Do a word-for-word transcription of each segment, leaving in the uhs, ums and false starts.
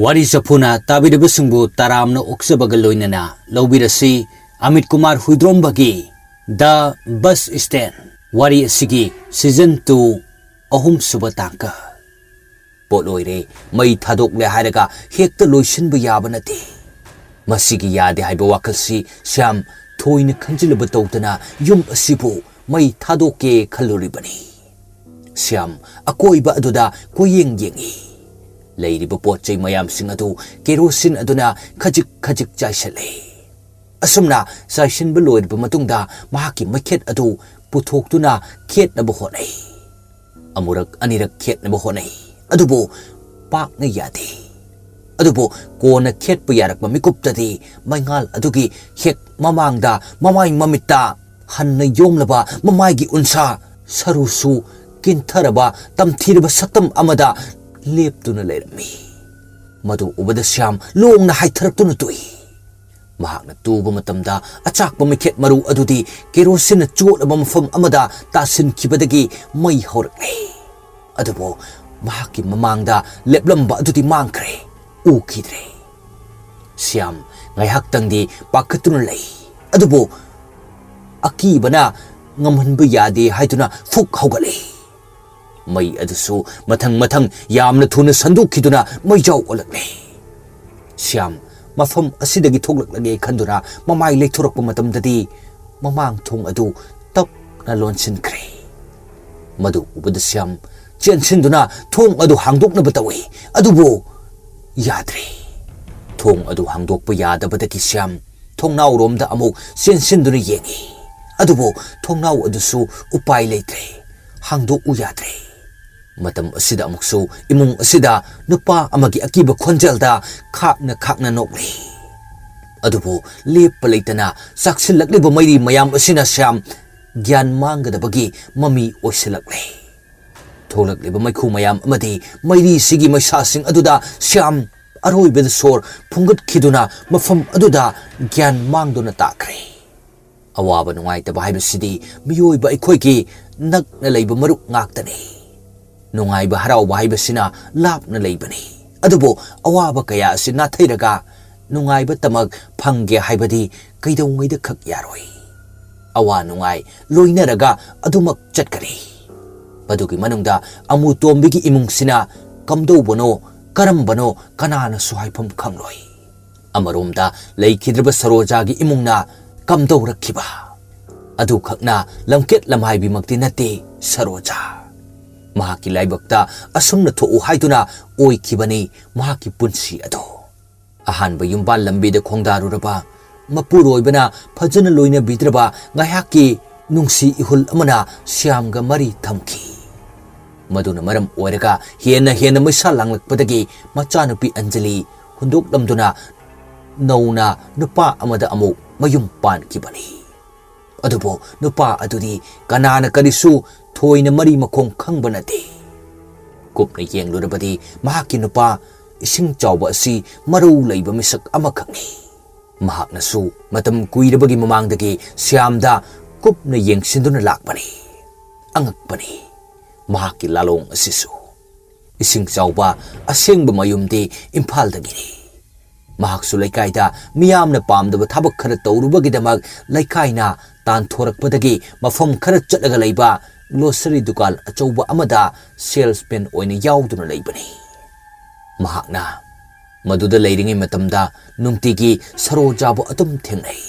ꯋꯥꯔꯤ ꯆꯐꯨꯅ ꯇꯥꯕꯤꯔꯤꯕꯁꯤꯡꯕꯨ ꯇꯔꯥꯝꯅ ꯑꯣꯛꯆꯕꯒ ꯂꯣꯏꯅꯅ ꯂꯧꯕꯤꯔꯁꯤ Amit Kumar ꯍꯨꯏꯗ꯭ꯔꯣꯝꯕꯒꯤ The Bus Stand ꯋꯥꯔꯤ ꯑꯁꯤꯒꯤ season two ꯑꯍꯨꯝꯁꯨꯕ ꯇꯥꯡꯀꯛ꯫ ꯄꯣꯠ ꯂꯣꯏꯔꯦ, ꯃꯩ ꯊꯥꯗꯣꯛꯂꯦ ꯍꯥꯏꯔꯒ ꯍꯦꯛꯇ ꯂꯣꯏꯁꯤꯟꯕ ꯌꯥꯕ ꯅꯠꯇꯦ꯫ ꯃꯁꯤꯒꯤ ꯌꯥꯗꯦ ꯍꯥꯏꯕ ꯋꯥꯈꯜꯁꯤ ꯁ꯭ꯌꯥꯝ ꯊꯣꯏꯅ ꯈꯟꯖꯤꯜꯂꯕ ꯇꯧꯗꯅ ꯌꯨꯝ ꯑꯁꯤꯕꯨ ꯃꯩ ꯊꯥꯗꯣꯛꯀꯦ ꯈꯜꯂꯨꯔꯤꯕꯅꯤ꯫ ꯁ꯭ꯌꯥꯝ ꯑꯀꯣꯏꯕ ꯑꯗꯨꯗ ꯀꯣꯏꯌꯦꯡ ꯌꯦꯡꯏ꯫ ꯂꯩꯔꯤꯕ ꯄꯣꯠ ꯆꯩ ꯃꯌꯥꯝꯁꯤꯡ ꯑꯗꯨ ꯀꯦꯔꯣꯁꯤꯟ ꯑꯗꯨꯅ ꯈꯖꯤꯛ ꯈꯖꯤꯛ ꯆꯥꯏꯁꯤꯜꯂꯦ꯫ ꯑꯁꯨꯝꯅ ꯆꯥꯏꯁꯤꯟꯕ ꯂꯣꯏꯔꯕ ꯃꯇꯨꯡꯗ ꯃꯍꯥꯛꯀꯤ ꯃꯩꯈꯦꯠ ꯑꯗꯨ ꯄꯨꯊꯣꯛꯇꯨꯅ ꯈꯦꯠꯅꯕ ꯍꯣꯠꯅꯩ꯫ ꯑꯃꯨꯔꯛ ꯑꯅꯤꯔꯛ ꯈꯦꯠꯅꯕ ꯍꯣꯠꯅꯩ, ꯑꯗꯨꯕꯨ ꯄꯥꯛꯅ ꯌꯥꯗꯦ꯫ ꯑꯗꯨꯕꯨ ꯀꯣꯟꯅ ꯈꯦꯠꯄ ꯌꯥꯔꯛꯄ ꯃꯤꯀꯨꯞꯇꯗꯤ ꯃꯩꯉꯥꯜ ꯑꯗꯨꯒꯤ ꯍꯦꯛ ꯃꯃꯥꯡꯗ ꯃꯃꯥꯏ ꯃꯃꯤꯠꯇ ꯍꯟꯅ ꯌꯣꯝꯂꯕ ꯃꯃꯥꯏꯒꯤ ꯎꯟꯁꯥ, ꯁꯔꯨꯁꯨ ꯀꯤꯟꯊꯔꯕ ꯇꯝꯊꯤꯔꯕ ꯁꯛꯇꯝ ꯑꯃꯗ ꯂꯦꯞꯇꯨꯅ ꯂꯩꯔꯝꯃꯤ꯫ ꯃꯗꯨ ꯎꯕꯗ ꯁ꯭ꯌꯥꯝ ꯂꯣꯡꯅ ꯍꯥꯏꯊꯔꯛꯇꯨꯅ ꯇꯣꯛꯏ꯫ ꯃꯍꯥꯛꯅ ꯇꯨꯕ ꯃꯇꯝꯗ ꯑꯆꯥꯛꯄ ꯃꯩꯈꯦꯠ ꯃꯔꯨ ꯑꯗꯨꯗꯤ ꯀꯦꯔꯣꯁꯤꯟꯅ ꯆꯣꯠꯂꯕ ꯃꯐꯝ ꯑꯃꯗ ꯇꯥꯁꯤꯟꯈꯤꯕꯗꯒꯤ ꯃꯩ ꯍꯧꯔꯛꯂꯦ꯫ ꯑꯗꯨꯕꯨ ꯃꯍꯥꯛꯀꯤ ꯃꯃꯥꯡꯗ ꯂꯦꯞꯂꯝꯕ ꯑꯗꯨꯗꯤ ꯃꯥꯡꯈ꯭ꯔꯦ, ꯎꯈꯤꯗ꯭ꯔꯦ꯫ ꯁ꯭ꯌꯥꯝ ꯉꯥꯏꯍꯥꯛꯇꯪꯗꯤ ꯄꯥꯈꯠꯇꯨꯅ ꯂꯩ, ꯑꯗꯨꯕꯨ ꯑꯀꯤꯕꯅ ꯉꯝꯍꯟꯕ ꯌꯥꯗꯦ ꯍꯥꯏꯗꯨꯅ ꯐꯨꯛ ꯍꯧꯒꯠꯂꯦ꯫ ꯃꯩ ꯑꯗꯨꯁꯨ ꯃꯊꯪ ꯃꯊꯪ ꯌꯥꯝꯅ ꯊꯨꯅ ꯁꯟꯗꯣꯛꯈꯤꯗꯨꯅ ꯃꯩꯖꯥꯎ ꯑꯣꯜꯂꯛꯂꯦ꯫ ꯁ꯭ꯌꯥꯝ ꯃꯐꯝ ꯑꯁꯤꯗꯒꯤ ꯊꯣꯛꯂꯛꯂꯒꯦ ꯈꯟꯗꯨꯅ ꯃꯃꯥꯏ ꯂꯩꯊꯣꯔꯛꯄ ꯃꯇꯝꯗꯗꯤ ꯃꯃꯥꯡ ꯊꯣꯡ ꯑꯗꯨ ꯇꯞꯅ ꯂꯣꯟꯁꯤꯟꯈ꯭ꯔꯦ꯫ ꯃꯗꯨ ꯎꯕꯗ ꯁ꯭ꯌꯥꯝ ꯆꯦꯟꯁꯤꯟꯗꯨꯅ ꯊꯣꯡ ꯑꯗꯨ ꯍꯥꯡꯗꯣꯛꯅꯕ ꯇꯧꯏ, ꯑꯗꯨꯕꯨ ꯌꯥꯗ꯭ꯔꯦ꯫ ꯊꯣꯡ ꯑꯗꯨ ꯍꯥꯡꯗꯣꯛꯄ ꯌꯥꯗꯕꯗꯒꯤ ꯁ꯭ꯌꯥꯝ ꯊꯣꯡꯅꯥꯎꯔꯣꯝꯗ ꯑꯃꯨꯛ ꯆꯦꯟꯁꯤꯟꯗꯨꯅ ꯌꯦꯡꯏ, ꯑꯗꯨꯕꯨ ꯊꯣꯡꯅꯥꯎ ꯑꯗꯨꯁꯨ ꯎꯄꯥꯏ ꯂꯩꯇ꯭ꯔꯦ, ꯍꯥꯡꯗꯣꯛꯎ ꯌꯥꯗ꯭ꯔꯦ꯫ ꯃꯇꯝ ꯑꯁꯤꯗ ꯑꯃꯨꯛꯁꯨ ꯏꯃꯨꯡ ꯑꯁꯤꯗ ꯅꯨꯄꯥ ꯑꯃꯒꯤ ꯑꯀꯤꯕ ꯈꯣꯟꯖꯦꯜꯗ ꯈꯥꯛꯅ ꯈꯥꯛꯅ ꯅꯣꯛꯂꯤ꯫ ꯑꯗꯨꯕꯨ ꯂꯦꯞꯄ ꯂꯩꯇꯅ ꯆꯥꯛꯁꯤꯜꯂꯛꯂꯤꯕ ꯃꯩꯔꯤ ꯃꯌꯥꯝ ꯑꯁꯤꯅ ꯁ꯭ꯌꯥꯝ ꯒ꯭ꯌꯥꯟ ꯃꯥꯡꯒꯗꯕꯒꯤ ꯃꯃꯤ ꯑꯣꯏꯁꯤꯜꯂꯛꯂꯦ꯫ ꯊꯣꯛꯂꯛꯂꯤꯕ ꯃꯩꯈꯨ ꯃꯌꯥꯝ ꯑꯃꯗꯤ ꯃꯩꯔꯤꯁꯤꯒꯤ ꯃꯩꯁꯥꯁꯤꯡ ꯑꯗꯨꯗ ꯁ꯭ꯌꯥꯝ ꯑꯔꯣꯏꯕꯗ ꯁꯣꯔ ꯐꯨꯡꯒꯠꯈꯤꯗꯨꯅ ꯃꯐꯝ ꯑꯗꯨꯗ ꯒ꯭ꯌꯥꯟ ꯃꯥꯡꯗꯨꯅ ꯇꯥꯈ꯭ꯔꯦ꯫ ꯑꯋꯥꯕ ꯅꯨꯡꯉꯥꯏꯇꯕ ꯍꯥꯏꯕꯁꯤꯗꯤ ꯃꯤꯑꯣꯏꯕ ꯑꯩꯈꯣꯏꯒꯤ ꯅꯛꯅ ꯂꯩꯕ ꯃꯔꯨꯞ ꯉꯥꯛꯇꯅꯤ꯫ ꯅꯨꯡꯉꯥꯏꯕ ꯍꯔꯥꯎꯕ ꯍꯥꯏꯕꯁꯤꯅ ꯂꯥꯞꯅ ꯂꯩꯕꯅꯤ꯫ ꯑꯗꯨꯕꯨ ꯑꯋꯥꯕ ꯀꯌꯥ ꯑꯁꯤ ꯅꯥꯊꯩꯔꯒ ꯅꯨꯡꯉꯥꯏꯕꯇꯃꯛ ꯐꯪꯒꯦ ꯍꯥꯏꯕꯗꯤ ꯀꯩꯗꯧꯉꯩꯗ ꯈꯛ ꯌꯥꯔꯣꯏ꯫ ꯑꯋꯥ ꯅꯨꯡꯉꯥꯏ ꯂꯣꯏꯅꯔꯒ ꯑꯗꯨꯃꯛ ꯆꯠꯀꯅꯤ꯫ ꯃꯗꯨꯒꯤ ꯃꯅꯨꯡꯗ ꯑꯃꯨ ꯇꯣꯝꯕꯤꯒꯤ ꯏꯃꯨꯡꯁꯤꯅ ꯀꯝꯗꯧꯕꯅꯣ, ꯀꯔꯝꯕꯅꯣ, ꯀꯅꯥꯅꯁꯨ ꯍꯥꯏꯐꯝ ꯈꯪꯂꯣꯏ꯫ ꯑꯃꯔꯣꯝꯗ ꯂꯩꯈꯤꯗ꯭ꯔꯕ ꯁꯔꯣꯖꯥꯒꯤ ꯏꯃꯨꯡꯅ ꯀꯝꯗꯧꯔꯛꯈꯤꯕ? ꯑꯗꯨꯈꯛꯅ ꯂꯝꯀꯦꯠ ꯂꯝꯍꯥꯏꯕꯤꯃꯛꯇꯤ ꯅꯠꯇꯦ ꯁꯔꯣꯖꯥ꯫ ꯃꯍꯥꯛꯀꯤ ꯂꯥꯏꯕꯛꯇ ꯑꯁꯨꯝꯅ ꯊꯣꯛꯎ ꯍꯥꯏꯗꯨꯅ ꯑꯣꯏꯈꯤꯕꯅꯤ ꯃꯍꯥꯛꯀꯤ ꯄꯨꯟꯁꯤ ꯑꯗꯨ꯫ ꯑꯍꯥꯟꯕ ꯌꯨꯝꯕꯥꯜ ꯂꯝꯕꯤꯗ ꯈꯣꯡꯗꯥꯔꯨꯔꯕ ꯃꯄꯨꯔꯣꯏꯕꯅ ꯐꯖꯅ ꯂꯣꯏꯅꯕꯤꯗ꯭ꯔꯕ ꯉꯥꯏꯍꯥꯛꯀꯤ ꯅꯨꯡꯁꯤ ꯏꯍꯨꯜ ꯑꯃꯅ ꯁ꯭ꯌꯥꯝꯒ ꯃꯔꯤ ꯊꯝꯈꯤ꯫ ꯃꯗꯨꯅ ꯃꯔꯝ ꯑꯣꯏꯔꯒ ꯍꯦꯟꯅ ꯍꯦꯟꯅ ꯃꯩꯁꯥ ꯂꯥꯡꯂꯛꯄꯗꯒꯤ ꯃꯆꯥꯅꯨꯄꯤ ꯑꯟꯖꯂꯤ ꯍꯨꯟꯗꯣꯛꯂꯝꯗꯨꯅ ꯅꯧꯅ ꯅꯨꯄꯥ ꯑꯃꯗ ꯑꯃꯨꯛ ꯃꯌꯨꯝ ꯄꯥꯟꯈꯤꯕꯅꯤ꯫ ꯑꯗꯨꯕꯨ ꯅꯨꯄꯥ ꯑꯗꯨꯗꯤ ꯀꯅꯥꯅ ꯀꯔꯤꯁꯨ ꯊꯣꯏꯅ ꯃꯔꯤ ꯃꯈꯣꯡ ꯈꯪꯕ ꯅꯠꯇꯦ꯫ ꯀꯨꯞꯅ ꯌꯦꯡꯂꯨꯔꯕꯗꯤ ꯃꯍꯥꯛꯀꯤ ꯅꯨꯄꯥ ꯏꯁꯤꯡ ꯆꯥꯎꯕ ꯑꯁꯤ ꯃꯔꯧ ꯂꯩꯕ ꯃꯤꯁꯛ ꯑꯃꯈꯛꯅꯤ꯫ ꯃꯍꯥꯛꯅꯁꯨ ꯃꯇꯝ ꯀꯨꯏꯔꯕꯒꯤ ꯃꯃꯥꯡꯗꯒꯤ ꯁ꯭ꯌꯥꯝꯗ ꯀꯨꯞꯅ ꯌꯦꯡꯁꯤꯟꯗꯨꯅ ꯂꯥꯛꯄꯅꯤ꯫ ꯑꯉꯛꯄꯅꯤ ꯃꯍꯥꯛꯀꯤ ꯂꯥꯂꯣꯡ ꯑꯁꯤꯁꯨ꯫ ꯏꯁꯤꯡ ꯆꯥꯎꯕ ꯑꯁꯦꯡꯕ ꯃꯌꯨꯝꯗꯤ ꯏꯝꯐꯥꯜꯗꯒꯤꯅꯤ꯫ ꯃꯍꯥꯛꯁꯨ ꯂꯩꯀꯥꯏꯗ ꯃꯤꯌꯥꯝꯅ ꯄꯥꯝꯗꯕ ꯊꯕꯛ ꯈꯔ ꯇꯧꯔꯨꯕꯒꯤꯗꯃꯛ ꯂꯩꯀꯥꯏꯅ ꯇꯥꯟꯊꯣꯔꯛꯄꯗꯒꯤ ꯃꯐꯝ ꯈꯔ ꯆꯠꯂꯒ ꯂꯩꯕ ꯒ꯭ꯂꯣꯁꯔꯤ ꯗꯨꯀꯥꯟ ꯑꯆꯧꯕ ꯑꯃꯗ ꯁꯦꯜꯁꯃꯦꯟ ꯑꯣꯏꯅ ꯌꯥꯎꯗꯨꯅ ꯂꯩꯕꯅꯤ꯫ ꯃꯍꯥꯛꯅ ꯃꯗꯨꯗ ꯂꯩꯔꯤꯉꯩ ꯃꯇꯝꯗ ꯅꯨꯡꯇꯤꯒꯤ ꯁꯔꯣꯖꯥꯕꯨ ꯑꯗꯨꯝ ꯊꯦꯡꯅꯩ꯫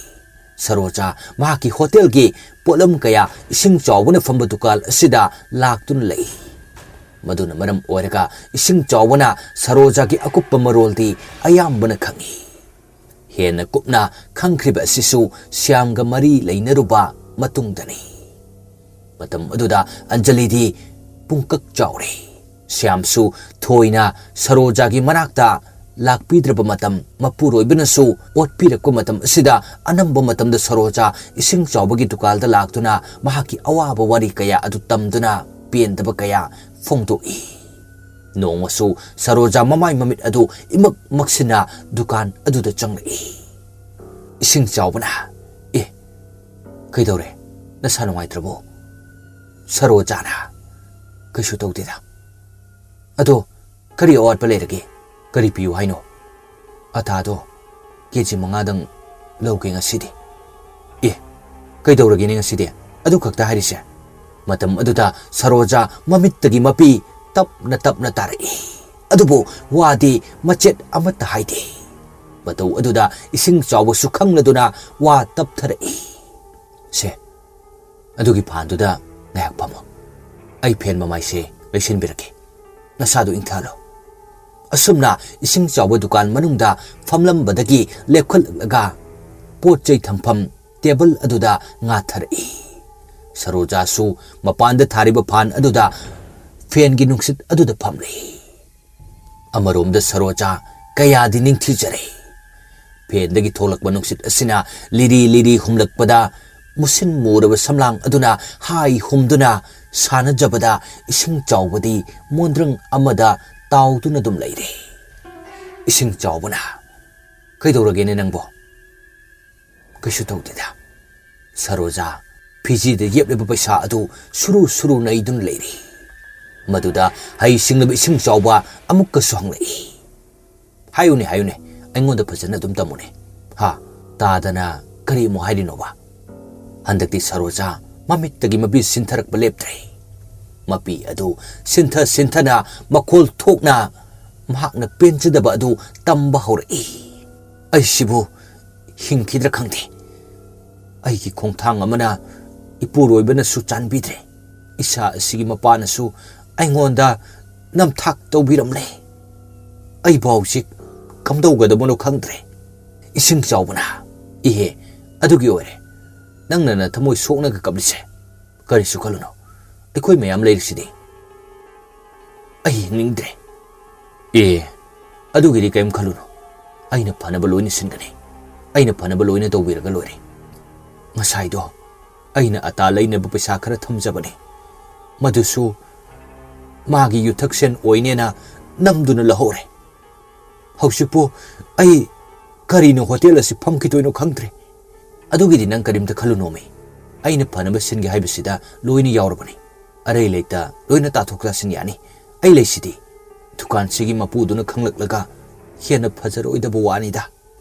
ꯁꯔꯣꯖꯥ ꯃꯍꯥꯛꯀꯤ ꯍꯣꯇꯦꯜꯒꯤ ꯄꯣꯠꯂꯝ ꯀꯌꯥ ꯏꯁꯤꯡ ꯆꯥꯎꯕꯅ ꯐꯝꯕ ꯗꯨꯀꯥꯟ ꯑꯁꯤꯗ ꯂꯥꯛꯇꯨꯅ ꯂꯩ꯫ ꯃꯗꯨꯅ ꯃꯔꯝ ꯑꯣꯏꯔꯒ ꯏꯁꯤꯡ ꯆꯥꯎꯕꯅ ꯁꯔꯣꯖꯥꯒꯤ ꯑꯀꯨꯞꯄ ꯃꯔꯣꯜꯗꯤ ꯑꯌꯥꯝꯕꯅ ꯈꯪꯏ꯫ ꯍꯦꯟꯅ ꯀꯨꯞꯅ ꯈꯪꯈ꯭ꯔꯤꯕ ꯑꯁꯤꯁꯨ ꯁ꯭ꯌꯥꯝꯒ ꯃꯔꯤ ꯂꯩꯅꯔꯨꯕ ꯃꯇꯨꯡꯗꯅꯤ꯫ ꯃꯇꯝ ꯑꯗꯨꯗ ꯑꯟꯖꯂꯤꯗꯤ ꯄꯨꯡꯀꯛ ꯆꯥꯎꯔꯦ꯫ ꯁ꯭ꯌꯥꯝꯁꯨ ꯊꯣꯏꯅ ꯁꯔꯣꯖꯥꯒꯤ ꯃꯅꯥꯛꯇ ꯂꯥꯛꯄꯤꯗ꯭ꯔꯕ ꯃꯇꯝ, ꯃꯄꯨꯔꯣꯏꯕꯅꯁꯨ ꯑꯣꯠꯄꯤꯔꯛꯄ ꯃꯇꯝ ꯑꯁꯤꯗ ꯑꯅꯝꯕ ꯃꯇꯝꯗ ꯁꯔꯣꯖꯥ ꯏꯁꯤꯡ ꯆꯥꯎꯕꯒꯤ ꯗꯨꯀꯥꯟꯗ ꯂꯥꯛꯇꯨꯅ ꯃꯍꯥꯛꯀꯤ ꯑꯋꯥꯕ ꯋꯥꯔꯤ ꯀꯌꯥ ꯑꯗꯨ ꯇꯝꯗꯨꯅ ꯄꯦꯟꯗꯕ ꯀꯌꯥ ꯐꯣꯡꯗꯣꯛꯏ꯫ ꯅꯣꯡꯃꯁꯨ ꯁꯔꯣꯖꯥ ꯃꯃꯥꯏ ꯃꯃꯤꯠ ꯑꯗꯨ ꯏꯃꯛ ꯃꯛꯁꯤꯟꯅ ꯗꯨꯀꯥꯟ ꯑꯗꯨꯗ ꯆꯪꯂꯛꯏ꯫ ꯏꯁꯤꯡ ꯆꯥꯎꯕꯅ, "ꯑꯦ, ꯀꯩꯗꯧꯔꯦ? ꯅꯁꯥ ꯅꯨꯡꯉꯥꯏꯇ꯭ꯔꯕꯣ?" ꯁꯔꯣꯖꯥꯅ, "ꯀꯩꯁꯨ ꯇꯧꯗꯦꯗ꯫ ꯑꯗꯣ ꯀꯔꯤ ꯑꯋꯥꯠꯄ ꯂꯩꯔꯒꯦ?" "ꯀꯔꯤ ꯄꯤꯌꯨ ꯍꯥꯏꯅꯣ?" "ꯑꯇꯥꯗꯣ ꯀꯦ ꯖꯤ ꯃꯉꯥꯗꯪ ꯂꯧꯒꯦ ꯉꯁꯤꯗꯤ"꯫ "ꯑꯦ, ꯀꯩꯗꯧꯔꯒꯦꯅꯦ ꯉꯁꯤꯗꯤ ꯑꯗꯨ ꯈꯛꯇ ꯍꯥꯏꯔꯤꯁꯦ?" ꯃꯇꯝ ꯑꯗꯨꯗ ꯁꯔꯣꯖꯥ ꯃꯃꯤꯠꯇꯒꯤ ꯃꯄꯤ ꯇꯞꯅ ꯇꯞꯅ ꯇꯥꯔꯛꯏ꯫ ꯑꯗꯨꯕꯨ ꯋꯥꯗꯤ ꯃꯆꯦꯠ ꯑꯃꯠꯇ ꯍꯥꯏꯗꯦ꯫ ꯃꯇꯧ ꯑꯗꯨꯗ ꯏꯁꯤꯡ ꯆꯥꯎꯕꯁꯨ ꯈꯪꯂꯗꯨꯅ ꯋꯥ ꯇꯞꯊꯔꯛꯏ꯫ "ꯁꯦ, ꯑꯗꯨꯒꯤ ꯐꯥꯟꯗꯨꯗ ꯉꯥꯏꯍꯥꯛ ꯐꯝꯃꯣ꯫ ꯑꯩ ꯐꯦꯟ ꯃꯃꯥꯏꯁꯦ ꯂꯩꯁꯤꯟꯕꯤꯔꯛꯀꯦ꯫ ꯅꯁꯥꯗꯨ ꯏꯪꯊꯍꯜꯂꯣ"꯫ ꯑꯁꯨꯝꯅ ꯏꯁꯤꯡ ꯆꯥꯎꯕ ꯗꯨꯀꯥꯟ ꯃꯅꯨꯡꯗ ꯐꯝꯂꯝꯕꯗꯒꯤ ꯂꯦꯞꯈꯠꯂꯛꯂꯒ ꯄꯣꯠ ꯆꯩ ꯊꯝꯐꯝ ꯇꯦꯕꯜ ꯑꯗꯨꯗ ꯉꯥꯊꯔꯛꯏ꯫ ꯁꯔꯣꯖꯥꯁꯨ ꯃꯄꯥꯟꯗ ꯊꯥꯔꯤꯕ ꯐꯥꯟ ꯑꯗꯨꯗ, ꯐꯦꯟꯒꯤ ꯅꯨꯡꯁꯤꯠ ꯑꯗꯨꯗ ꯐꯝꯂꯤ꯫ ꯑꯃꯔꯣꯝꯗ ꯁꯔꯣꯖꯥ ꯀꯌꯥꯗꯤ ꯅꯤꯡꯊꯤꯖꯔꯦ꯫ ꯐꯦꯟꯗꯒꯤ ꯊꯣꯛꯂꯛꯄ ꯅꯨꯡꯁꯤꯠ ꯑꯁꯤꯅ ꯂꯤꯔꯤ ꯂꯤꯔꯤ ꯍꯨꯝꯂꯛꯄꯗ, ꯃꯨꯁꯤꯟ ꯃꯨꯔꯕ ꯁꯝꯂꯥꯡ ꯑꯗꯨꯅ ꯍꯥꯏ ꯍꯨꯝꯗꯨꯅ ꯁꯥꯟꯅꯖꯕꯗ, ꯏꯁꯤꯡ ꯆꯥꯎꯕꯗꯤ ꯃꯣꯟꯗ꯭ꯔꯪ ꯑꯃꯗ ꯇꯥꯎꯗꯨꯅ ꯑꯗꯨꯝ ꯂꯩꯔꯦ꯫ ꯏꯁꯤꯡ ꯆꯥꯎꯕꯅ, "ꯀꯩꯗꯧꯔꯒꯦꯅꯦ ꯅꯪꯕꯣ?" "ꯀꯩꯁꯨ ꯇꯧꯗꯦꯗ"꯫ ꯁꯔꯣꯖꯥ ꯐꯤꯖꯤꯗ ꯌꯦꯞꯂꯤꯕ ꯄꯩꯁꯥ ꯑꯗꯨ ꯁꯨꯔꯨ ꯁꯨꯔꯨ ꯅꯩꯗꯨꯅ ꯂꯩꯔꯤ꯫ ꯃꯗꯨꯗ ꯍꯩ ꯁꯤꯡꯂꯕ ꯏꯁꯤꯡ ꯆꯥꯎꯕ ꯑꯃꯨꯛꯀꯁꯨ ꯍꯪꯂꯛꯏ꯫ "ꯍꯥꯏꯌꯨꯅꯦ, ꯍꯥꯏꯌꯨꯅꯦ, ꯑꯩꯉꯣꯟꯗ ꯐꯖꯅ ꯑꯗꯨꯝ ꯇꯝꯃꯨꯅꯦ꯫ ꯍꯥ, ꯇꯥꯗꯅ ꯀꯔꯤ ꯑꯃꯨꯛ ꯍꯥꯏꯔꯤꯅꯣꯕ?" ꯍꯟꯗꯛꯇꯤ ꯁꯔꯣꯖꯥ ꯃꯃꯤꯠꯇꯒꯤ ꯃꯄꯤ ꯁꯤꯟꯊꯔꯛꯄ ꯂꯦꯞꯇ꯭ꯔꯦ꯫ ꯃꯄꯤ ꯑꯗꯨ ꯁꯤꯟꯊ ꯁꯤꯟꯊꯅ, ꯃꯈꯣꯜ ꯊꯣꯛꯅ ꯃꯍꯥꯛꯅ ꯄꯦꯟꯖꯗꯕ ꯑꯗꯨ ꯇꯝꯕ ꯍꯧꯔꯛꯏ꯫ "ꯑꯩꯁꯤꯕꯨ ꯍꯤꯡꯈꯤꯗ꯭ꯔꯥ ꯈꯪꯗꯦ꯫ ꯑꯩꯒꯤ ꯈꯣꯡꯊꯥꯡ ꯑꯃꯅ ꯏꯄꯨꯔꯣꯏꯕꯅꯁꯨ ꯆꯥꯟꯕꯤꯗ꯭ꯔꯦ꯫ ꯏꯁꯥ ꯑꯁꯤꯒꯤ ꯃꯄꯥꯅꯁꯨ ꯑꯩꯉꯣꯟꯗ ꯅꯝꯊꯥꯛ ꯇꯧꯕꯤꯔꯝꯂꯦ꯫ ꯑꯩꯕꯨ ꯍꯧꯖꯤꯛ ꯀꯝꯗꯧꯒꯗꯕꯅꯣ ꯈꯪꯗ꯭ꯔꯦ"꯫ ꯏꯁꯤꯡ ꯆꯥꯎꯕꯅ, "ꯏꯍꯦ, ꯑꯗꯨꯒꯤ ꯑꯣꯏꯔꯦ ꯅꯪꯅ ꯅꯊꯃꯣꯏ ꯁꯣꯛꯅꯒ ꯀꯞꯂꯤꯁꯦ꯫ ꯀꯔꯤꯁꯨ ꯈꯜꯂꯨꯅꯨ, ꯑꯩꯈꯣꯏ ꯃꯌꯥꯝ ꯂꯩꯔꯤꯁꯤꯗꯤ꯫ ꯑꯩ ꯍꯤꯡꯅꯤꯡꯗ꯭ꯔꯦ"꯫ "ꯑꯦ, ꯑꯗꯨꯒꯤꯗꯤ ꯀꯔꯤꯝ ꯈꯜꯂꯨꯅꯨ, ꯑꯩꯅ ꯐꯅꯕ ꯂꯣꯏꯅ ꯁꯤꯟꯒꯅꯤ꯫ ꯑꯩꯅ ꯐꯅꯕ ꯂꯣꯏꯅ ꯇꯧꯕꯤꯔꯒ ꯂꯣꯏꯔꯦ꯫ ꯉꯁꯥꯏꯗꯣ ꯑꯩꯅ ꯑꯇꯥ ꯂꯩꯅꯕ ꯄꯩꯁꯥ ꯈꯔ ꯊꯝꯖꯕꯅꯤ, ꯃꯗꯨꯁꯨ ꯃꯥꯒꯤ ꯌꯨꯊꯛꯁꯦꯟ ꯑꯣꯏꯅꯦꯅ ꯅꯝꯗꯨꯅ ꯂꯧꯍꯧꯔꯦ꯫ ꯍꯧꯖꯤꯛꯄꯨ ꯑꯩ ꯀꯔꯤꯅꯣ ꯍꯣꯇꯦꯜ ꯑꯁꯤ ꯐꯝꯈꯤꯗꯣꯏꯅꯣ ꯈꯪꯗ꯭ꯔꯦ꯫ ꯑꯗꯨꯒꯤꯗꯤ ꯅꯪ ꯀꯔꯤꯝꯇ ꯈꯜꯂꯨꯅꯣꯃꯤ꯫ ꯑꯩꯅ ꯐꯅꯕ ꯁꯤꯟꯒꯦ ꯍꯥꯏꯕꯁꯤꯗ ꯂꯣꯏꯅ ꯌꯥꯎꯔꯕꯅꯤ꯫ ꯑꯔꯩ ꯂꯩꯇ ꯂꯣꯏꯅ ꯇꯥꯊꯣꯛ ꯇꯥꯁꯤꯟ ꯌꯥꯅꯤ꯫ ꯑꯩ ꯂꯩꯁꯤꯗꯤ"꯫ ꯗꯨꯀꯥꯟꯁꯤꯒꯤ ꯃꯄꯨꯗꯨꯅ ꯈꯪꯂꯛꯂꯒ ꯍꯦꯟꯅ ꯐꯖꯔꯣꯏꯗꯕ ꯋꯥꯅꯤꯗ꯫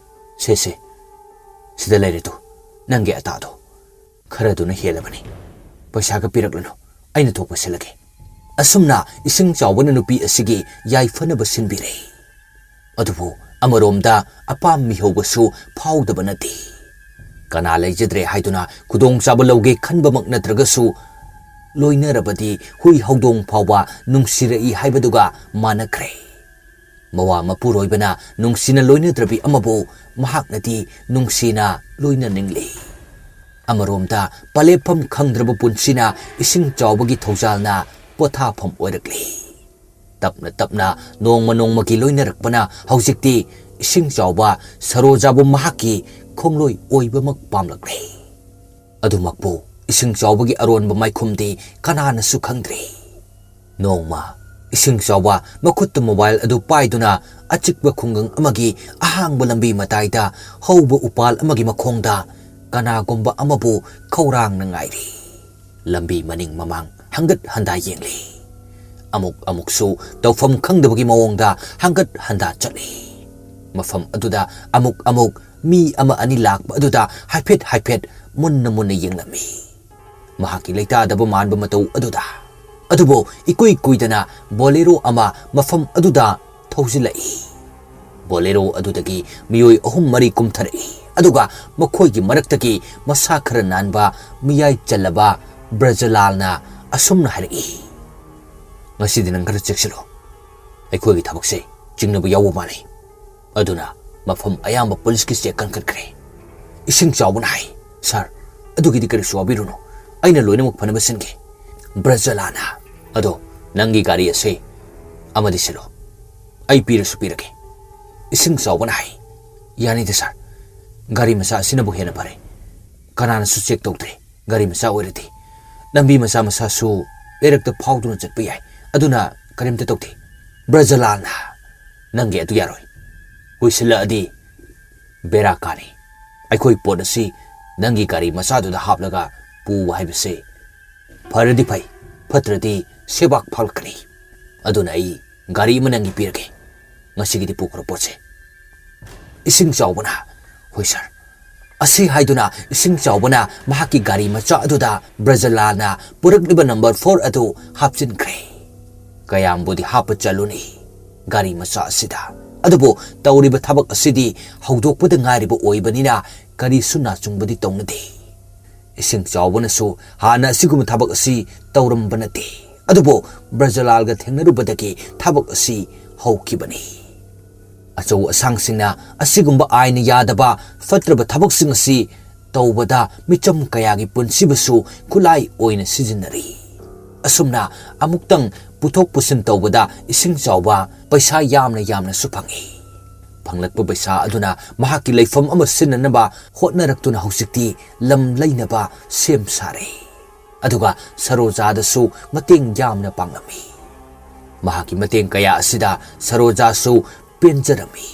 "ꯁꯦ, ꯁꯦ, ꯁꯤꯗ ꯂꯩꯔꯦ ꯇꯨ, ꯅꯪꯒꯤ ꯑꯇꯥꯗꯣ꯫ ꯈꯔꯗꯨꯅ ꯍꯦꯜꯂꯕꯅꯤ꯫ ꯄꯩꯁꯥꯒ ꯄꯤꯔꯛꯂꯅꯨ, ꯑꯩꯅ ꯊꯣꯛꯄ ꯁꯤꯜꯂꯒꯦ"꯫ ꯑꯁꯨꯝꯅ ꯏꯁꯤꯡ ꯆꯥꯎꯕꯅ ꯅꯨꯄꯤ ꯑꯁꯤꯒꯤ ꯌꯥꯏꯐꯅꯕ ꯁꯤꯟꯕꯤꯔꯦ꯫ ꯑꯗꯨꯕꯨ ꯑꯃꯔꯣꯝꯗ ꯑꯄꯥꯝ ꯃꯤꯍꯧꯕꯁꯨ ꯐꯥꯎꯗꯕ ꯅꯠꯇꯦ꯫ ꯀꯅꯥ ꯂꯩꯖꯗ꯭ꯔꯦ ꯍꯥꯏꯗꯨꯅ ꯈꯨꯗꯣꯡꯆꯥꯕ ꯂꯧꯒꯦ ꯈꯟꯕꯃꯛ ꯅꯠꯇ꯭ꯔꯒꯁꯨ, ꯂꯣꯏꯅꯔꯕꯗꯤ ꯍꯨꯏ ꯍꯧꯗꯣꯡ ꯐꯥꯎꯕ ꯅꯨꯡꯁꯤꯔꯛꯏ ꯍꯥꯏꯕꯗꯨꯒ ꯃꯥꯟꯅꯈ꯭ꯔꯦ꯫ ꯃꯋꯥ ꯃꯄꯨꯔꯣꯏꯕꯅ ꯅꯨꯡꯁꯤꯅ ꯂꯣꯏꯅꯗ꯭ꯔꯕꯤ ꯑꯃꯕꯨ ꯃꯍꯥꯛꯅꯗꯤ ꯅꯨꯡꯁꯤꯅ ꯂꯣꯏꯅꯅꯤꯡꯂꯤ꯫ ꯑꯃꯔꯣꯝꯗ ꯄꯂꯦꯞꯐꯝ ꯈꯪꯗ꯭ꯔꯕ ꯄꯨꯟꯁꯤꯅ ꯏꯁꯤꯡ ꯆꯥꯎꯕꯒꯤ ꯊꯧꯖꯥꯜꯅ ꯄꯣꯊꯥꯐꯝ ꯑꯣꯏꯔꯛꯂꯤ꯫ ꯇꯞꯅ ꯇꯞꯅ ꯅꯣꯡꯃ ꯅꯣꯡꯃꯒꯤ ꯂꯣꯏꯅꯔꯛꯄꯅ ꯍꯧꯖꯤꯛꯇꯤ ꯏꯁꯤꯡ ꯆꯥꯎꯕ ꯁꯔꯣꯖꯥꯕꯨ ꯃꯍꯥꯛꯀꯤ ꯈꯣꯡꯂꯣꯏ ꯑꯣꯏꯕꯃꯛ ꯄꯥꯝꯂꯛꯂꯦ꯫ ꯑꯗꯨꯃꯛꯄꯨ ꯏꯁꯤꯡ ꯆꯥꯎꯕꯒꯤ ꯑꯔꯣꯟꯕ ꯃꯥꯏꯈꯨꯝꯗꯤ ꯀꯅꯥꯅꯁꯨ ꯈꯪꯗ꯭ꯔꯤ꯫ ꯅꯣꯡꯃ ꯏꯁꯤꯡ ꯆꯥꯎꯕ ꯃꯈꯨꯠꯇ ꯃꯣꯕꯥꯏꯜ ꯑꯗꯨ ꯄꯥꯏꯗꯨꯅ ꯑꯆꯤꯛꯄ ꯈꯨꯡꯒꯪ ꯑꯃꯒꯤ ꯑꯍꯥꯡꯕ ꯂꯝꯕꯤ ꯃꯇꯥꯏꯗ ꯍꯧꯕ ꯎꯄꯥꯜ ꯑꯃꯒꯤ ꯃꯈꯣꯡꯗ ꯀꯅꯥꯒꯨꯝꯕ ꯑꯃꯕꯨ ꯈꯧꯔꯥꯡꯅ ꯉꯥꯏꯔꯤ꯫ ꯂꯝꯕꯤ ꯃꯅꯤꯡ ꯃꯃꯥꯡ ꯍꯪꯒꯠ ꯍꯟꯗꯥ ꯌꯦꯡꯂꯤ꯫ ꯑꯃꯨꯛ ꯑꯃꯨꯛꯁꯨ ꯇꯧꯐꯝ ꯈꯪꯗꯕꯒꯤ ꯃꯑꯣꯡꯗ ꯍꯪꯒꯠ ꯍꯟꯗꯥ ꯆꯠꯂꯤ꯫ ꯃꯐꯝ ꯑꯗꯨꯗ ꯑꯃꯨꯛ ꯑꯃꯨꯛ ꯃꯤ ꯑꯃ ꯑꯅꯤ ꯂꯥꯛꯄ ꯑꯗꯨꯗ ꯍꯥꯏꯐꯦꯠ ꯍꯥꯏꯐꯦꯠ ꯃꯨꯟꯅ ꯃꯨꯟꯅ ꯌꯦꯡꯂꯝꯃꯤ꯫ ꯃꯍꯥꯛꯀꯤ ꯂꯩꯇꯥꯗꯕ ꯃꯥꯟꯕ ꯃꯇꯧ ꯑꯗꯨꯗ꯫ ꯑꯗꯨꯕꯨ ꯏꯀꯨꯏ ꯀꯨꯏꯗꯅ ꯕꯣꯂꯦꯔꯣ ꯑꯃ ꯃꯐꯝ ꯑꯗꯨꯗ ꯊꯧꯖꯤꯜꯂꯛꯏ꯫ ꯕꯣꯂꯦꯔꯣ ꯑꯗꯨꯗꯒꯤ ꯃꯤꯑꯣꯏ ꯑꯍꯨꯝ ꯃꯔꯤ ꯀꯨꯝꯊꯔꯛꯏ, ꯑꯗꯨꯒ ꯃꯈꯣꯏꯒꯤ ꯃꯔꯛꯇꯒꯤ ꯃꯁꯥ ꯈꯔ ꯅꯥꯟꯕ, ꯃꯤꯌꯥꯏ ꯆꯜꯂꯕ ꯕ꯭ꯔꯖꯂꯥꯜꯅ ꯑꯁꯨꯝꯅ ꯍꯥꯏꯔꯛꯏ, "ꯉꯁꯤꯗꯤ ꯅꯪ ꯈꯔ ꯆꯦꯛꯁꯤꯜꯂꯣ꯫ ꯑꯩꯈꯣꯏꯒꯤ ꯊꯕꯛꯁꯦ ꯆꯤꯡꯅꯕ ꯌꯥꯎꯕ ꯃꯥꯜꯂꯤ"꯫ ꯑꯗꯨꯅ ꯃꯐꯝ ꯑꯌꯥꯝꯕ ꯄꯨꯂꯤꯁꯀꯤ ꯆꯦꯛ ꯀꯟꯈꯠꯈ꯭ꯔꯦ꯫ ꯏꯁꯤꯡ ꯆꯥꯎꯕꯅ ꯍꯥꯏ, "ꯁꯥꯔ, ꯑꯗꯨꯒꯤꯗꯤ ꯀꯔꯤꯁꯨ ꯋꯥꯕꯤꯔꯨꯅꯨ, ꯑꯩꯅ ꯂꯣꯏꯅꯃꯛ ꯐꯅꯕ ꯁꯤꯟꯒꯦ"꯫ ꯕ꯭ꯔꯖꯂꯥꯅ, "ꯑꯗꯣ ꯅꯪꯒꯤ ꯒꯥꯔꯤ ꯑꯁꯤ ꯑꯃꯗꯤ ꯁꯤꯜꯂꯣ, ꯑꯩ ꯄꯤꯔꯁꯨ ꯄꯤꯔꯒꯦ"꯫ ꯏꯁꯤꯡ ꯆꯥꯎꯕꯅ ꯍꯥꯏ, "ꯌꯥꯅꯤꯗ ꯁꯥꯔ, ꯒꯥꯔꯤ ꯃꯆꯥ ꯑꯁꯤꯅꯕꯨ ꯍꯦꯟꯅ ꯐꯔꯦ꯫ ꯀꯅꯥꯅꯁꯨ ꯆꯦꯛ ꯇꯧꯗ꯭ꯔꯦ꯫ ꯒꯥꯔꯤ ꯃꯆꯥ ꯑꯣꯏꯔꯗꯤ ꯂꯝꯕꯤ ꯃꯆꯥ ꯃꯆꯥꯁꯨ ꯂꯩꯔꯛꯇ ꯐꯥꯎꯗꯨꯅ ꯆꯠꯄ ꯌꯥꯏ, ꯑꯗꯨꯅ ꯀꯔꯤꯝꯇ ꯇꯧꯗꯦ"꯫ ꯕ꯭ꯔꯖꯂꯥꯜꯅ, "ꯅꯪꯒꯤ ꯑꯗꯨ ꯌꯥꯔꯣꯏ, ꯀꯨꯏꯁꯤꯜꯂꯛꯑꯗꯤ ꯕꯦꯔꯥ ꯀꯥꯅꯤ꯫ ꯑꯩꯈꯣꯏ ꯄꯣꯠ ꯑꯁꯤ ꯅꯪꯒꯤ ꯒꯥꯔꯤ ꯃꯆꯥꯗꯨꯗ ꯍꯥꯞꯂꯒ ꯄꯨꯕ ꯍꯥꯏꯕꯁꯦ ꯐꯔꯗꯤ ꯐꯩ, ꯐꯠꯇ꯭ꯔꯗꯤ ꯁꯦꯕꯥꯛ ꯐꯥꯜꯂꯛꯀꯅꯤ꯫ ꯑꯗꯨꯅ ꯑꯩ "ꯒꯥꯔꯤ ꯑꯃ ꯅꯪꯒꯤ ꯄꯤꯔꯒꯦ, ꯉꯁꯤꯒꯤꯗꯤ ꯄꯨꯈ꯭ꯔꯣ ꯄꯣꯠꯁꯦ꯫" ꯏꯁꯤꯡ ꯆꯥꯎꯕꯅ, "ꯍꯣꯏ ꯁꯥꯔ꯫" ꯑꯁꯤ ꯍꯥꯏꯗꯨꯅ ꯏꯁꯤꯡ ꯆꯥꯎꯕꯅ ꯃꯍꯥꯛꯀꯤ ꯒꯥꯔꯤ ꯃꯆꯥ ꯑꯗꯨꯗ ꯕ꯭ꯔꯖꯂꯥꯜꯅ ꯄꯨꯔꯛꯂꯤꯕ ꯅꯝꯕꯔ ꯐꯣꯔ ꯑꯗꯨ ꯍꯥꯞꯆꯤꯟꯈ꯭ꯔꯦ꯫ ꯀꯌꯥꯝꯕꯨꯗꯤ ꯍꯥꯞꯄ ꯆꯠꯂꯨꯅꯤ ꯒꯥꯔꯤ ꯃꯆꯥ ꯑꯁꯤꯗ, ꯑꯗꯨꯕꯨ ꯇꯧꯔꯤꯕ ꯊꯕꯛ ꯑꯁꯤꯗꯤ ꯍꯧꯗꯣꯛꯄꯗ ꯉꯥꯏꯔꯤꯕ ꯑꯣꯏꯕꯅꯤꯅ ꯀꯔꯤꯁꯨ ꯅꯥꯆꯨꯡꯕꯗꯤ ꯇꯧꯅꯗꯦ꯫ ꯏꯁꯤꯡ ꯆꯥꯎꯕꯅꯁꯨ ꯍꯥꯟꯅ ꯑꯁꯤꯒꯨꯝꯕ ꯊꯕꯛ ꯑꯁꯤ ꯇꯧꯔꯝꯕ ꯅꯠꯇꯦ, ꯑꯗꯨꯕꯨ ꯕ꯭ꯔꯖꯂꯥꯜꯒ ꯊꯦꯡꯅꯔꯨꯕꯗꯒꯤ ꯊꯕꯛ ꯑꯁꯤ ꯍꯧꯈꯤꯕꯅꯤ꯫ ꯑꯆꯧ ꯑꯁꯥꯡꯁꯤꯡꯅ ꯑꯁꯤꯒꯨꯝꯕ ꯑꯥꯏꯟꯅ ꯌꯥꯗꯕ ꯐꯠꯇ꯭ꯔꯕ ꯊꯕꯛꯁꯤꯡ ꯑꯁꯤ ꯇꯧꯕꯗ ꯃꯤꯆꯝ ꯀꯌꯥꯒꯤ ꯄꯨꯟꯁꯤꯕꯨꯁꯨ ꯈꯨꯠꯂꯥꯏ ꯑꯣꯏꯅ ꯁꯤꯖꯤꯟꯅꯔꯤ꯫ ꯑꯁꯨꯝꯅ ꯑꯃꯨꯛꯇꯪ ꯄꯨꯊꯣꯛ ꯄꯨꯁꯤꯟ ꯇꯧꯕꯗ ꯏꯁꯤꯡ ꯆꯥꯎꯕ ꯄꯩꯁꯥ ꯌꯥꯝꯅ ꯌꯥꯝꯅꯁꯨ ꯐꯪꯏ꯫ ꯐꯪꯂꯛꯄ ꯄꯩꯁꯥ ꯑꯗꯨꯅ ꯃꯍꯥꯛꯀꯤ ꯂꯩꯐꯝ ꯑꯃ ꯁꯤꯟꯅꯅꯕ ꯍꯣꯠꯅꯔꯛꯇꯨꯅ ꯍꯧꯖꯤꯛꯇꯤ ꯂꯝ ꯂꯩꯅꯕ ꯁꯦꯝ ꯁꯥꯔꯦ꯫ ꯑꯗꯨꯒ ꯁꯔꯣꯖꯥꯗꯁꯨ ꯃꯇꯦꯡ ꯌꯥꯝꯅ ꯄꯥꯡꯂꯝꯃꯤ꯫ ꯃꯍꯥꯛꯀꯤ ꯃꯇꯦꯡ ꯀꯌꯥ ꯑꯁꯤꯗ ꯁꯔꯣꯖꯥꯁꯨ ꯄꯦꯟꯖꯔꯝꯃꯤ꯫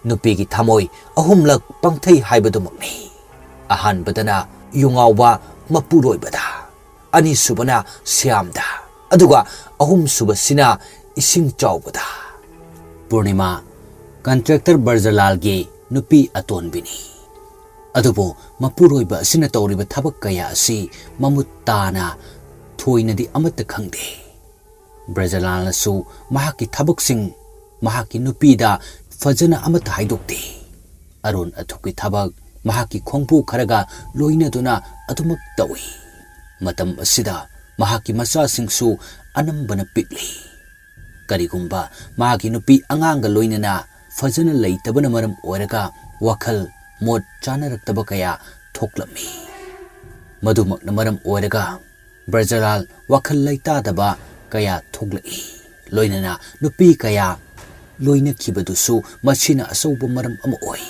ꯅꯨꯄꯤꯒꯤ ꯊꯃꯣꯏ ꯑꯍꯨꯝꯂꯛ ꯄꯪꯊꯩ ꯍꯥꯏꯕꯗꯨꯃꯛꯅꯤ꯫ ꯑꯍꯥꯟꯕꯗꯅ ꯌꯨꯉꯥꯎꯕ ꯃꯄꯨꯔꯣꯏꯕꯗ, ꯑꯅꯤꯁꯨꯕꯅ ꯁ꯭ꯌꯥꯝꯗ, ꯑꯗꯨꯒ ꯑꯍꯨꯝꯁꯨꯕꯁꯤꯅ ꯏꯁꯤꯡ ꯆꯥꯎꯕꯗ꯫ ꯄꯨꯔꯅꯤꯃꯥ, ꯀꯟꯇ꯭ꯔꯦꯛꯇꯔ ꯕ꯭ꯔꯖꯂꯥꯜꯒꯤ ꯅꯨꯄꯤ ꯑꯇꯣꯟꯕꯤꯅꯤ꯫ ꯑꯗꯨꯕꯨ ꯃꯄꯨꯔꯣꯏꯕ ꯑꯁꯤꯅ ꯇꯧꯔꯤꯕ ꯊꯕꯛ ꯀꯌꯥ ꯑꯁꯤ ꯃꯃꯨꯠ ꯇꯥꯅ ꯊꯣꯏꯅꯗꯤ ꯑꯃꯠꯇ ꯈꯪꯗꯦ꯫ ꯕ꯭ꯔꯖꯂꯥꯜꯅꯁꯨ ꯃꯍꯥꯛꯀꯤ ꯊꯕꯛꯁꯤꯡ ꯃꯍꯥꯛꯀꯤ ꯅꯨꯄꯤꯗ ꯐꯖꯅ ꯑꯃꯠꯇ ꯍꯥꯏꯗꯣꯛꯇꯦ꯫ ꯑꯔꯣꯟ ꯑꯊꯨꯞꯀꯤ ꯊꯕꯛ ꯃꯍꯥꯛꯀꯤ ꯈꯣꯡꯕꯨ ꯈꯔꯒ ꯂꯣꯏꯅꯗꯨꯅ ꯑꯗꯨꯃꯛ ꯇꯧꯏ꯫ ꯃꯇꯝ ꯑꯁꯤꯗ ꯃꯍꯥꯛꯀꯤ ꯃꯆꯥꯁꯤꯡꯁꯨ ꯑꯅꯝꯕꯅ ꯄꯤꯛꯂꯤ꯫ ꯀꯔꯤꯒꯨꯝꯕ ꯃꯍꯥꯛꯀꯤ ꯅꯨꯄꯤ ꯑꯉꯥꯡꯒ ꯂꯣꯏꯅꯅ ꯐꯖꯅ ꯂꯩꯇꯕꯅ ꯃꯔꯝ ꯑꯣꯏꯔꯒ ꯋꯥꯈꯜ ꯃꯣꯠ ꯆꯥꯅꯔꯛꯇꯕ ꯀꯌꯥ ꯊꯣꯛꯂꯝꯃꯤ꯫ ꯃꯗꯨꯃꯛꯅ ꯃꯔꯝ ꯑꯣꯏꯔꯒ ꯕ꯭ꯔꯖꯂꯥꯜ ꯋꯥꯈꯜ ꯂꯩꯇꯥꯗꯕ ꯀꯌꯥ ꯊꯣꯛꯂꯛꯏ꯫ ꯂꯣꯏꯅꯅ ꯅꯨꯄꯤ ꯀꯌꯥ ꯂꯣꯏꯅꯈꯤꯕꯗꯨꯁꯨ ꯃꯁꯤꯅ ꯑꯆꯧꯕ ꯃꯔꯝ ꯑꯃ ꯑꯣꯏ꯫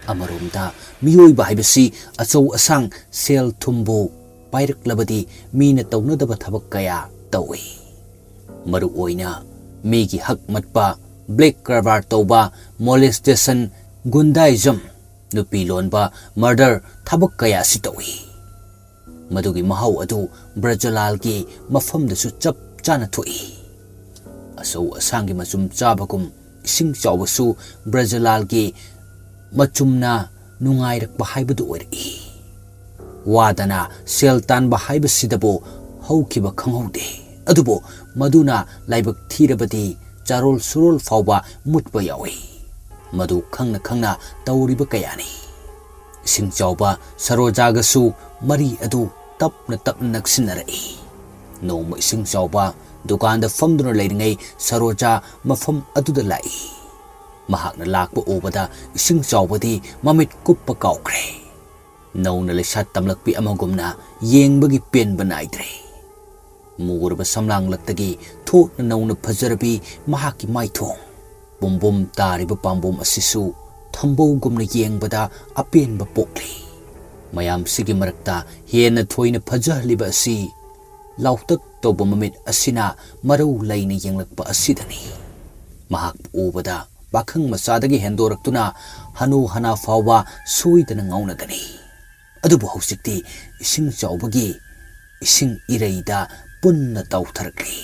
ꯑꯃꯔꯣꯝꯗ ꯃꯤꯑꯣꯏꯕ ꯍꯥꯏꯕꯁꯤ ꯑꯆꯧ ꯑꯁꯥꯡ, ꯁꯦꯜ ꯊꯨꯝꯕꯨ ꯄꯥꯏꯔꯛꯂꯕꯗꯤ ꯃꯤꯅ ꯇꯧꯅꯗꯕ ꯊꯕꯛ ꯀꯌꯥ ꯇꯧꯏ꯫ ꯃꯔꯨꯑꯣꯏꯅ ꯃꯤꯒꯤ ꯍꯛ ꯃꯠꯄ, ꯕ꯭ꯂꯦꯛ ꯀꯔꯕꯥꯔ ꯇꯧꯕ, ꯃꯣꯂꯦꯁꯇꯦꯁꯟ, ꯒꯨꯟꯗꯥꯏꯖꯝ, ꯅꯨꯄꯤ ꯂꯣꯟꯕ, ꯃꯔꯗꯔ ꯊꯕꯛ ꯀꯌꯥ ꯑꯁꯤ ꯇꯧꯏ꯫ ꯃꯗꯨꯒꯤ ꯃꯍꯥꯎ ꯑꯗꯨ ꯕ꯭ꯔꯖꯂꯥꯜꯒꯤ ꯃꯐꯝꯗꯁꯨ ꯆꯞ ꯆꯥꯅ ꯊꯣꯛꯏ꯫ ꯑꯆꯧ ꯑꯁꯥꯡꯒꯤ ꯃꯆꯨꯝ ꯆꯥꯕꯒꯨꯝ ꯏꯁꯤꯡ ꯆꯥꯎꯕꯁꯨ ꯕ꯭ꯔꯖꯂꯥꯜꯒꯤ ꯃꯆꯨꯝꯅ ꯅꯨꯡꯉꯥꯏꯔꯛꯄ ꯍꯥꯏꯕꯗꯨ ꯑꯣꯏꯔꯛꯏ꯫ ꯋꯥꯗꯅ ꯁꯦꯜ ꯇꯥꯟꯕ ꯍꯥꯏꯕꯁꯤꯗꯕꯨ ꯍꯧꯈꯤꯕ ꯈꯪꯍꯧꯗꯦ꯫ ꯑꯗꯨꯕꯨ ꯃꯗꯨꯅ ꯂꯥꯏꯕꯛ ꯊꯤꯔꯕꯗꯤ ꯆꯥꯔꯣꯜ ꯁꯨꯔꯣꯜ ꯐꯥꯎꯕ ꯃꯨꯠꯄ ꯌꯥꯎꯏ꯫ ꯃꯗꯨ ꯈꯪꯅ ꯈꯪꯅ ꯇꯧꯔꯤꯕ ꯀꯌꯥꯅꯤ꯫ ꯏꯁꯤꯡ ꯆꯥꯎꯕ ꯁꯔꯣꯖꯥꯒꯁꯨ ꯃꯔꯤ ꯑꯗꯨ ꯇꯞꯅ ꯇꯞꯅ ꯅꯛꯁꯤꯟꯅꯔꯛꯏ꯫ ꯅꯣꯡꯃ ꯏꯁꯤꯡ ꯆꯥꯎꯕ ꯗꯨꯀꯥꯟꯗ ꯐꯝꯗꯨꯅ ꯂꯩꯔꯤꯉꯩ ꯁꯔꯣꯖꯥ ꯃꯐꯝ ꯑꯗꯨꯗ ꯂꯥꯛꯏ꯫ ꯃꯍꯥꯛꯅ ꯂꯥꯛꯄ ꯎꯕꯗ ꯏꯁꯤꯡ ꯆꯥꯎꯕꯗꯤ ꯃꯃꯤꯠ ꯀꯨꯞꯄ ꯀꯥꯎꯈ꯭ꯔꯦ꯫ ꯅꯧꯅ ꯂꯩꯁꯥ ꯇꯝꯂꯛꯄꯤ ꯑꯃꯒꯨꯝꯅ ꯌꯦꯡꯕꯒꯤ ꯄꯦꯟꯕ ꯅꯥꯏꯗ꯭ꯔꯦ꯫ ꯃꯨꯔꯕ ꯁꯝꯂꯥꯡꯂꯛꯇꯒꯤ ꯊꯣꯛꯅ ꯅꯧꯅ ꯐꯖꯔꯕꯤ ꯃꯍꯥꯛꯀꯤ ꯃꯥꯏꯊꯣꯡ꯫ ꯄꯨꯝꯕꯨꯝ ꯇꯥꯔꯤꯕ ꯄꯥꯝꯕꯣꯝ ꯑꯁꯤꯁꯨ ꯊꯝꯕꯧꯒꯨꯝꯅ ꯌꯦꯡꯕꯗ ꯑꯄꯦꯟꯕ ꯄꯣꯛꯂꯤ꯫ ꯃꯌꯥꯝꯁꯤꯒꯤ ꯃꯔꯛꯇ ꯍꯦꯟꯅ ꯊꯣꯏꯅ ꯐꯖꯍꯜꯂꯤꯕ ꯑꯁꯤ ꯂꯥꯎꯇꯛ ꯇꯧꯕ ꯃꯃꯤꯠ ꯑꯁꯤꯅ ꯃꯔꯧ ꯂꯩꯅ ꯌꯦꯡꯂꯛꯄ ꯑꯁꯤꯗꯅꯤ꯫ ꯃꯍꯥꯛꯄꯨ ꯎꯕꯗ ꯄꯥꯈꯪ ꯃꯆꯥꯗꯒꯤ ꯍꯦꯟꯗꯣꯔꯛꯇꯨꯅ ꯍꯅꯨ ꯍꯅꯥ ꯐꯥꯎꯕ ꯁꯣꯏꯗꯅ ꯉꯥꯎꯅꯒꯅꯤ꯫ ꯑꯗꯨꯕꯨ ꯍꯧꯖꯤꯛꯇꯤ ꯏꯁꯤꯡ ꯆꯥꯎꯕꯒꯤ ꯏꯁꯤꯡ ꯏꯔꯩꯗ ꯄꯨꯟꯅ ꯇꯥꯎꯊꯔꯛꯂꯤ꯫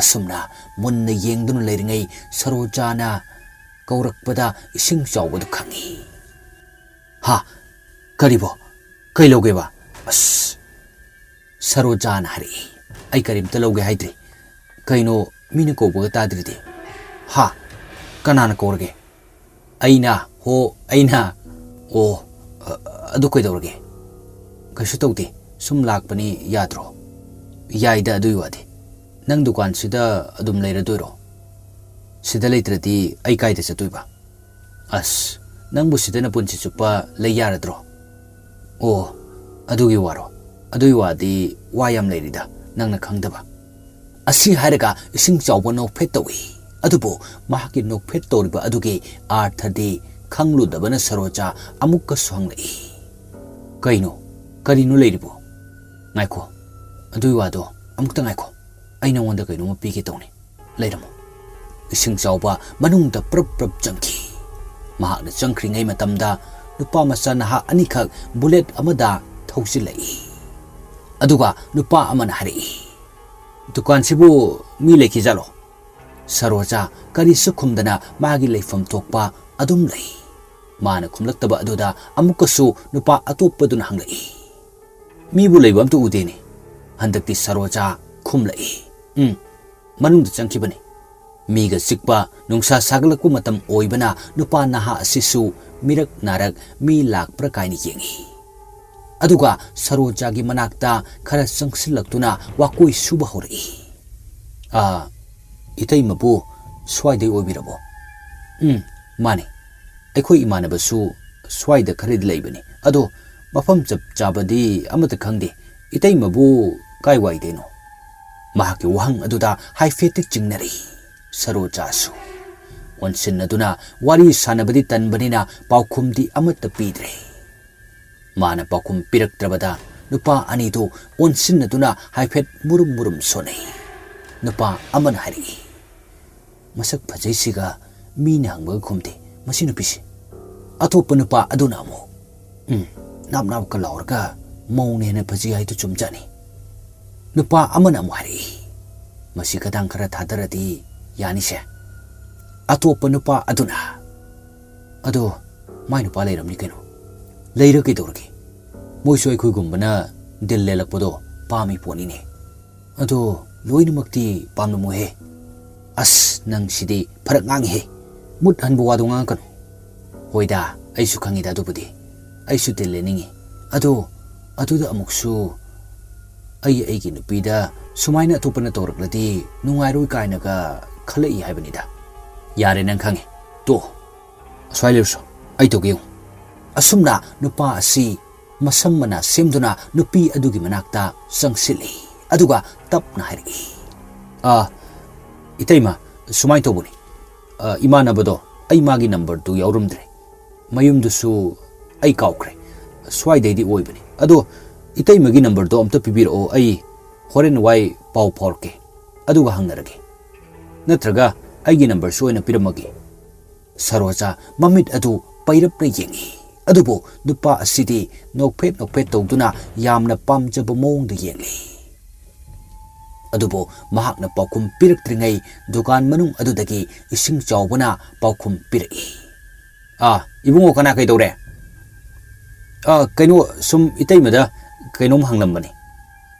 ꯑꯁꯨꯝꯅ ꯃꯨꯟꯅ ꯌꯦꯡꯗꯨꯅ ꯂꯩꯔꯤꯉꯩ ꯁꯔꯣꯖꯥꯅ ꯀꯧꯔꯛꯄꯗ ꯏꯁꯤꯡ ꯆꯥꯎꯕꯗꯨ ꯈꯪꯏ꯫ "ꯍꯥ? ꯀꯔꯤꯕꯣ? ꯀꯩ ꯂꯧꯒꯦꯕ?" ꯑꯁ! ꯁꯔꯣꯖꯥꯅ ꯍꯥꯏꯔꯛꯏ꯫ "ꯑꯩ ꯀꯔꯤꯝꯇ ꯂꯧꯒꯦ ꯍꯥꯏꯗ꯭ꯔꯤ꯫ ꯀꯩꯅꯣ, ꯃꯤꯅ ꯀꯧꯕꯒ ꯇꯥꯗ꯭ꯔꯤꯗꯤ?" "ꯍꯥ? ꯀꯅꯥꯅ ꯀꯧꯔꯒꯦ?" "ꯑꯩꯅ, ꯍꯣ, ꯑꯩꯅ꯫ ꯑꯣ, ꯑ-, ꯑꯗꯨ ꯀꯩꯗꯧꯔꯒꯦ?" "ꯀꯩꯁꯨ ꯇꯧꯗꯦ, ꯁꯨꯝ ꯂꯥꯛꯄꯅꯤ, ꯌꯥꯗ꯭ꯔꯣ?" "ꯌꯥꯏꯗ, ꯑꯗꯨꯒꯤ ꯋꯥꯗꯤ꯫ ꯅꯪ ꯗꯨꯀꯥꯟꯁꯤꯗ ꯑꯗꯨꯝ ꯂꯩꯔꯗꯣꯏꯔꯣ? ꯁꯤꯗ ꯂꯩꯇ꯭ꯔꯗꯤ ꯑꯩ ꯀꯥꯏꯗ ꯆꯠꯇꯣꯏꯕ?" "ꯑꯁ, ꯅꯪꯕꯨ ꯁꯤꯗ ꯅꯄꯨꯟꯁꯤ ꯆꯨꯞꯄ ꯂꯩ ꯌꯥꯔꯗ꯭ꯔꯣ?" "ꯑꯣ, ꯑꯗꯨꯒꯤ ꯋꯥꯔꯣ? ꯑꯗꯨꯒꯤ ꯋꯥꯗꯤ ꯋꯥ ꯌꯥꯝ ꯂꯩꯔꯤꯗ, ꯅꯪꯅ ꯈꯪꯗꯕ꯫" ꯑꯁꯤ ꯍꯥꯏꯔꯒ ꯏꯁꯤꯡ ꯆꯥꯎꯕ ꯅꯣꯛꯐꯦꯠ ꯇꯧꯏ꯫ ꯑꯗꯨꯕꯨ ꯃꯍꯥꯛꯀꯤ ꯅꯣꯛꯐꯦꯠ ꯇꯧꯔꯤꯕ ꯑꯗꯨꯒꯤ ꯑꯥꯔꯊꯗꯤ ꯈꯪꯂꯨꯗꯕꯅ ꯁꯔꯣꯖꯥ ꯑꯃꯨꯛꯀꯁꯨ ꯍꯪꯂꯛꯏ, "ꯀꯩꯅꯣ? ꯀꯔꯤꯅꯣ ꯂꯩꯔꯤꯕꯣ?" "ꯉꯥꯏꯈꯣ, ꯑꯗꯨꯒꯤ ꯋꯥꯗꯣ ꯑꯃꯨꯛꯇ ꯉꯥꯏꯈꯣ꯫ ꯑꯩ ꯅꯉꯣꯟꯗ ꯀꯩꯅꯣꯝꯃ ꯄꯤꯒꯦ ꯇꯧꯅꯤ꯫ ꯂꯩꯔꯝꯃꯣ꯫" ꯏꯁꯤꯡ ꯆꯥꯎꯕ ꯃꯅꯨꯡꯗ ꯄ꯭ꯔꯞ ꯄ꯭ꯔꯞ ꯆꯪꯈꯤ꯫ ꯃꯍꯥꯛꯅ ꯆꯪꯈ꯭ꯔꯤꯉꯩ ꯃꯇꯝꯗ ꯅꯨꯄꯥ ꯃꯆꯥ ꯅꯍꯥ ꯑꯅꯤꯈꯛ ꯕꯨꯂꯦꯠ ꯑꯃꯗ ꯊꯧꯖꯤꯜꯂꯛꯏ꯫ ꯑꯗꯨꯒ ꯅꯨꯄꯥ ꯑꯃꯅ ꯍꯥꯏꯔꯛꯏ, "ꯗꯨꯀꯥꯟꯁꯤꯕꯨ ꯃꯤ ꯂꯩꯈꯤꯖꯥꯠꯂꯣ?" ꯁꯔꯣꯖꯥ ꯀꯔꯤꯁꯨ ꯈꯨꯝꯗꯅ ꯃꯥꯒꯤ ꯂꯩꯐꯝ ꯊꯣꯛꯄ ꯑꯗꯨꯝ ꯂꯩ꯫ ꯃꯥꯅ ꯈꯨꯝꯂꯛꯇꯕ ꯑꯗꯨꯗ ꯑꯃꯨꯛꯀꯁꯨ ꯅꯨꯄꯥ ꯑꯇꯣꯞꯄꯗꯨꯅ ꯍꯪꯂꯛꯏ꯫ "ꯃꯤꯕꯨ ꯂꯩꯕ ꯑꯝꯇ ꯎꯗꯦꯅꯦ꯫" ꯍꯟꯗꯛꯇꯤ ꯁꯔꯣꯖꯥ ꯈꯨꯝꯂꯛꯏ꯫ "ꯎꯝ, ꯃꯅꯨꯡꯗ ꯆꯪꯈꯤꯕꯅꯤ꯫ ꯃꯤꯒ ꯆꯤꯛꯄ, ꯅꯨꯡꯁꯥ ꯁꯥꯒꯠꯂꯛꯄ ꯃꯇꯝ ꯑꯣꯏꯕꯅ ꯅꯨꯄꯥ ꯅꯍꯥ ꯑꯁꯤꯁꯨ ꯃꯤꯔꯛ ꯅꯥꯔꯛ ꯃꯤ ꯂꯥꯛꯄ꯭ꯔꯥ ꯀꯥꯏꯅ ꯌꯦꯡꯏ꯫ ꯑꯗꯨꯒ ꯁꯔꯣꯖꯥꯒꯤ ꯃꯅꯥꯛꯇ ꯈꯔ ꯆꯪꯁꯤꯜꯂꯛꯇꯨꯅ ꯋꯥꯀꯣꯏ ꯁꯨꯕ ꯍꯧꯔꯛꯏ꯫ "ꯑꯥ, ꯏꯇꯩꯃꯕꯨ ꯁ꯭ꯋꯥꯏꯗꯩ ꯑꯣꯏꯕꯤꯔꯕꯣ?" "ꯎꯝ, ꯃꯥꯅꯦ꯫ ꯑꯩꯈꯣꯏ ꯏꯃꯥꯟꯅꯕꯁꯨ ꯁ꯭ꯋꯥꯏꯗ ꯈꯔꯗꯤ ꯂꯩꯕꯅꯤ꯫ ꯑꯗꯣ ꯃꯐꯝ ꯆꯞ ꯆꯥꯕꯗꯤ ꯑꯃꯠꯇ ꯈꯪꯗꯦ꯫ ꯏꯇꯩꯃꯕꯨ ꯀꯥꯏ ꯋꯥꯏꯗꯩꯅꯣ?" ꯃꯍꯥꯛꯀꯤ ꯋꯥꯍꯪ ꯑꯗꯨꯗ ꯍꯥꯏꯐꯦꯠꯇꯤ ꯆꯤꯡꯅꯔꯛꯏ ꯁꯔꯣꯖꯥꯁꯨ꯫ ꯑꯣꯟꯁꯤꯟꯅꯗꯨꯅ ꯋꯥꯔꯤ ꯁꯥꯟꯅꯕꯗꯤ ꯇꯟꯕꯅꯤꯅ ꯄꯥꯎꯈꯨꯝꯗꯤ ꯑꯃꯠꯇ ꯄꯤꯗ꯭ꯔꯦ꯫ ꯃꯥꯅ ꯄꯥꯎꯈꯨꯝ ꯄꯤꯔꯛꯇ꯭ꯔꯕꯗ ꯅꯨꯄꯥ ꯑꯅꯤꯗꯨ ꯑꯣꯟꯁꯤꯟꯅꯗꯨꯅ ꯍꯥꯏꯐꯦꯠ ꯃꯨꯔꯨꯝ ꯃꯨꯔꯨꯝ ꯁꯣꯟꯅꯩ꯫ ꯅꯨꯄꯥ ꯑꯃꯅ ꯍꯥꯏꯔꯛꯏ, "ꯃꯁꯛ ꯐꯖꯩꯁꯤꯒ ꯃꯤꯅ ꯍꯪꯕꯒ ꯈꯨꯝꯗꯦ ꯃꯁꯤ ꯅꯨꯄꯤꯁꯤ꯫" ꯑꯇꯣꯞꯄ ꯅꯨꯄꯥ ꯑꯗꯨꯅ ꯑꯃꯨꯛ, "ꯎꯝ, ꯅꯥꯞ ꯅꯥꯞꯀ ꯂꯥꯎꯔꯒ ꯃꯧꯅ ꯍꯦꯟꯅ ꯐꯖꯩ ꯍꯥꯏꯗꯨ ꯆꯨꯝꯖꯥꯠꯅꯤ꯫" ꯅꯨꯄꯥ ꯑꯃꯅ ꯑꯃꯨꯛ ꯍꯥꯏꯔꯛꯏ, "ꯃꯁꯤ ꯈꯗꯥꯡ ꯈꯔ ꯊꯥꯗꯔꯗꯤ ꯌꯥꯅꯤꯁꯦ꯫" ꯑꯇꯣꯞꯄ ꯅꯨꯄꯥ ꯑꯗꯨꯅ, "ꯑꯗꯣ ꯃꯥꯏ ꯅꯨꯄꯥ ꯂꯩꯔꯝꯅꯤ ꯀꯩꯅꯣ꯫ ꯂꯩꯔ ꯀꯩꯗꯧꯔꯒꯦ? ꯃꯣꯏꯁꯨ ꯑꯩꯈꯣꯏꯒꯨꯝꯕꯅ ꯗꯤꯜ ꯂꯦꯜꯂꯛꯄꯗꯣ ꯄꯥꯝꯃꯤ ꯄꯣꯠꯅꯤꯅꯦ꯫ ꯑꯗꯣ ꯂꯣꯏꯅꯃꯛꯇꯤ ꯄꯥꯝꯂꯝꯃꯣꯏꯍꯦ꯫" "ꯑꯁ, ꯅꯪ ꯁꯤꯗꯤ ꯐꯔꯛ ꯉꯥꯡꯉꯤꯍꯦ꯫ ꯃꯨꯠ ꯍꯟꯕ ꯋꯥꯗꯣ ꯉꯥꯡꯉꯛꯀꯅꯨ꯫" "ꯍꯣꯏꯗ, ꯑꯩꯁꯨ ꯈꯪꯉꯤꯗ ꯑꯗꯨꯕꯨꯗꯤ꯫ ꯑꯩꯁꯨ ꯗꯤꯜ ꯂꯦꯟꯅꯤꯡꯉꯤ꯫ ꯑꯗꯣ ꯑꯗꯨꯗ ꯑꯃꯨꯛꯁꯨ ꯑꯩ ꯑꯩꯒꯤ ꯅꯨꯄꯤꯗ ꯁꯨꯃꯥꯏꯅ ꯑꯇꯣꯞꯄꯅ ꯇꯧꯔꯛꯂꯗꯤ ꯅꯨꯡꯉꯥꯏꯔꯣꯏ ꯀꯥꯏꯅꯒ ꯈꯜꯂꯛꯏ ꯍꯥꯏꯕꯅꯤꯗ꯫" "ꯌꯥꯔꯦ, ꯅꯪ ꯈꯪꯉꯦ꯫ ꯇꯣꯛꯑꯣ꯫ ꯑꯁ꯭ꯋꯥꯏ ꯂꯩꯔꯨꯁꯣ꯫ ꯑꯩ ꯇꯧꯒꯦ ꯌꯦꯡꯉꯨ꯫" ꯑꯁꯨꯝꯅ ꯅꯨꯄꯥ ꯑꯁꯤ ꯃꯁꯝ ꯃꯅꯥ ꯁꯦꯝꯗꯨꯅ ꯅꯨꯄꯤ ꯑꯗꯨꯒꯤ ꯃꯅꯥꯛꯇ ꯆꯪꯁꯤꯜꯂꯤ꯫ ꯑꯗꯨꯒ ꯇꯞꯅ ꯍꯥꯏꯔꯛꯏ, "ꯑꯥ, ꯏꯇꯩꯃ, ꯁꯨꯃꯥꯏꯅ ꯇꯧꯕꯅꯤ꯫ ꯑ, ꯏꯃꯥꯟꯅꯕꯗꯣ ꯑꯩ ꯃꯥꯒꯤ ꯅꯝꯕꯔꯗꯨ ꯌꯥꯎꯔꯝꯗ꯭ꯔꯦ꯫ ꯃꯌꯨꯝꯗꯨꯁꯨ ꯑꯩ ꯀꯥꯎꯈ꯭ꯔꯦ꯫ ꯁ꯭ꯋꯥꯏꯗꯩꯗꯤ ꯑꯣꯏꯕꯅꯤ꯫ ꯑꯗꯣ ꯏꯇꯩꯃꯒꯤ ꯅꯝꯕꯔꯗꯣ ꯑꯝꯇ ꯄꯤꯕꯤꯔꯛꯑꯣ, ꯑꯩ ꯍꯣꯔꯦꯟ ꯋꯥꯏ ꯄꯥꯎ ꯐꯥꯎꯔꯛꯀꯦ꯫ ꯑꯗꯨꯒ ꯍꯪꯅꯔꯒꯦ꯫ ꯅꯠꯇ꯭ꯔꯒ ꯑꯩꯒꯤ ꯅꯝꯕꯔꯁꯨ ꯑꯣꯏꯅ ꯄꯤꯔꯝꯃꯒꯦ꯫" ꯁꯔꯣꯖꯥ ꯃꯃꯤꯠ ꯑꯗꯨ ꯄꯩꯔꯞꯅ ꯌꯦꯡꯏ꯫ ꯑꯗꯨꯕꯨ ꯅꯨꯄꯥ ꯑꯁꯤꯗꯤ ꯅꯣꯛꯐꯦꯠ ꯅꯣꯛꯐꯦꯠ ꯇꯧꯗꯨꯅ ꯌꯥꯝꯅ ꯄꯥꯝꯖꯕ ꯃꯑꯣꯡꯗ ꯌꯦꯡꯂꯤ꯫ ꯑꯗꯨꯕꯨ ꯃꯍꯥꯛꯅ ꯄꯥꯎꯈꯨꯝ ꯄꯤꯔꯛꯇ꯭ꯔꯤꯉꯩ ꯗꯨꯀꯥꯟ ꯃꯅꯨꯡ ꯑꯗꯨꯗꯒꯤ ꯏꯁꯤꯡ ꯆꯥꯎꯕꯅ ꯄꯥꯎꯈꯨꯝ ꯄꯤꯔꯛꯏ꯫ "ꯑꯥ, ꯏꯕꯨꯡꯉꯣ, ꯀꯅꯥ ꯀꯩꯗꯧꯔꯦ? ꯑꯥ, ꯀꯩꯅꯣ, ꯁꯨꯝ ꯏꯇꯩꯃꯗ ꯀꯩꯅꯣꯝ ꯍꯪꯂꯝꯕꯅꯤ꯫"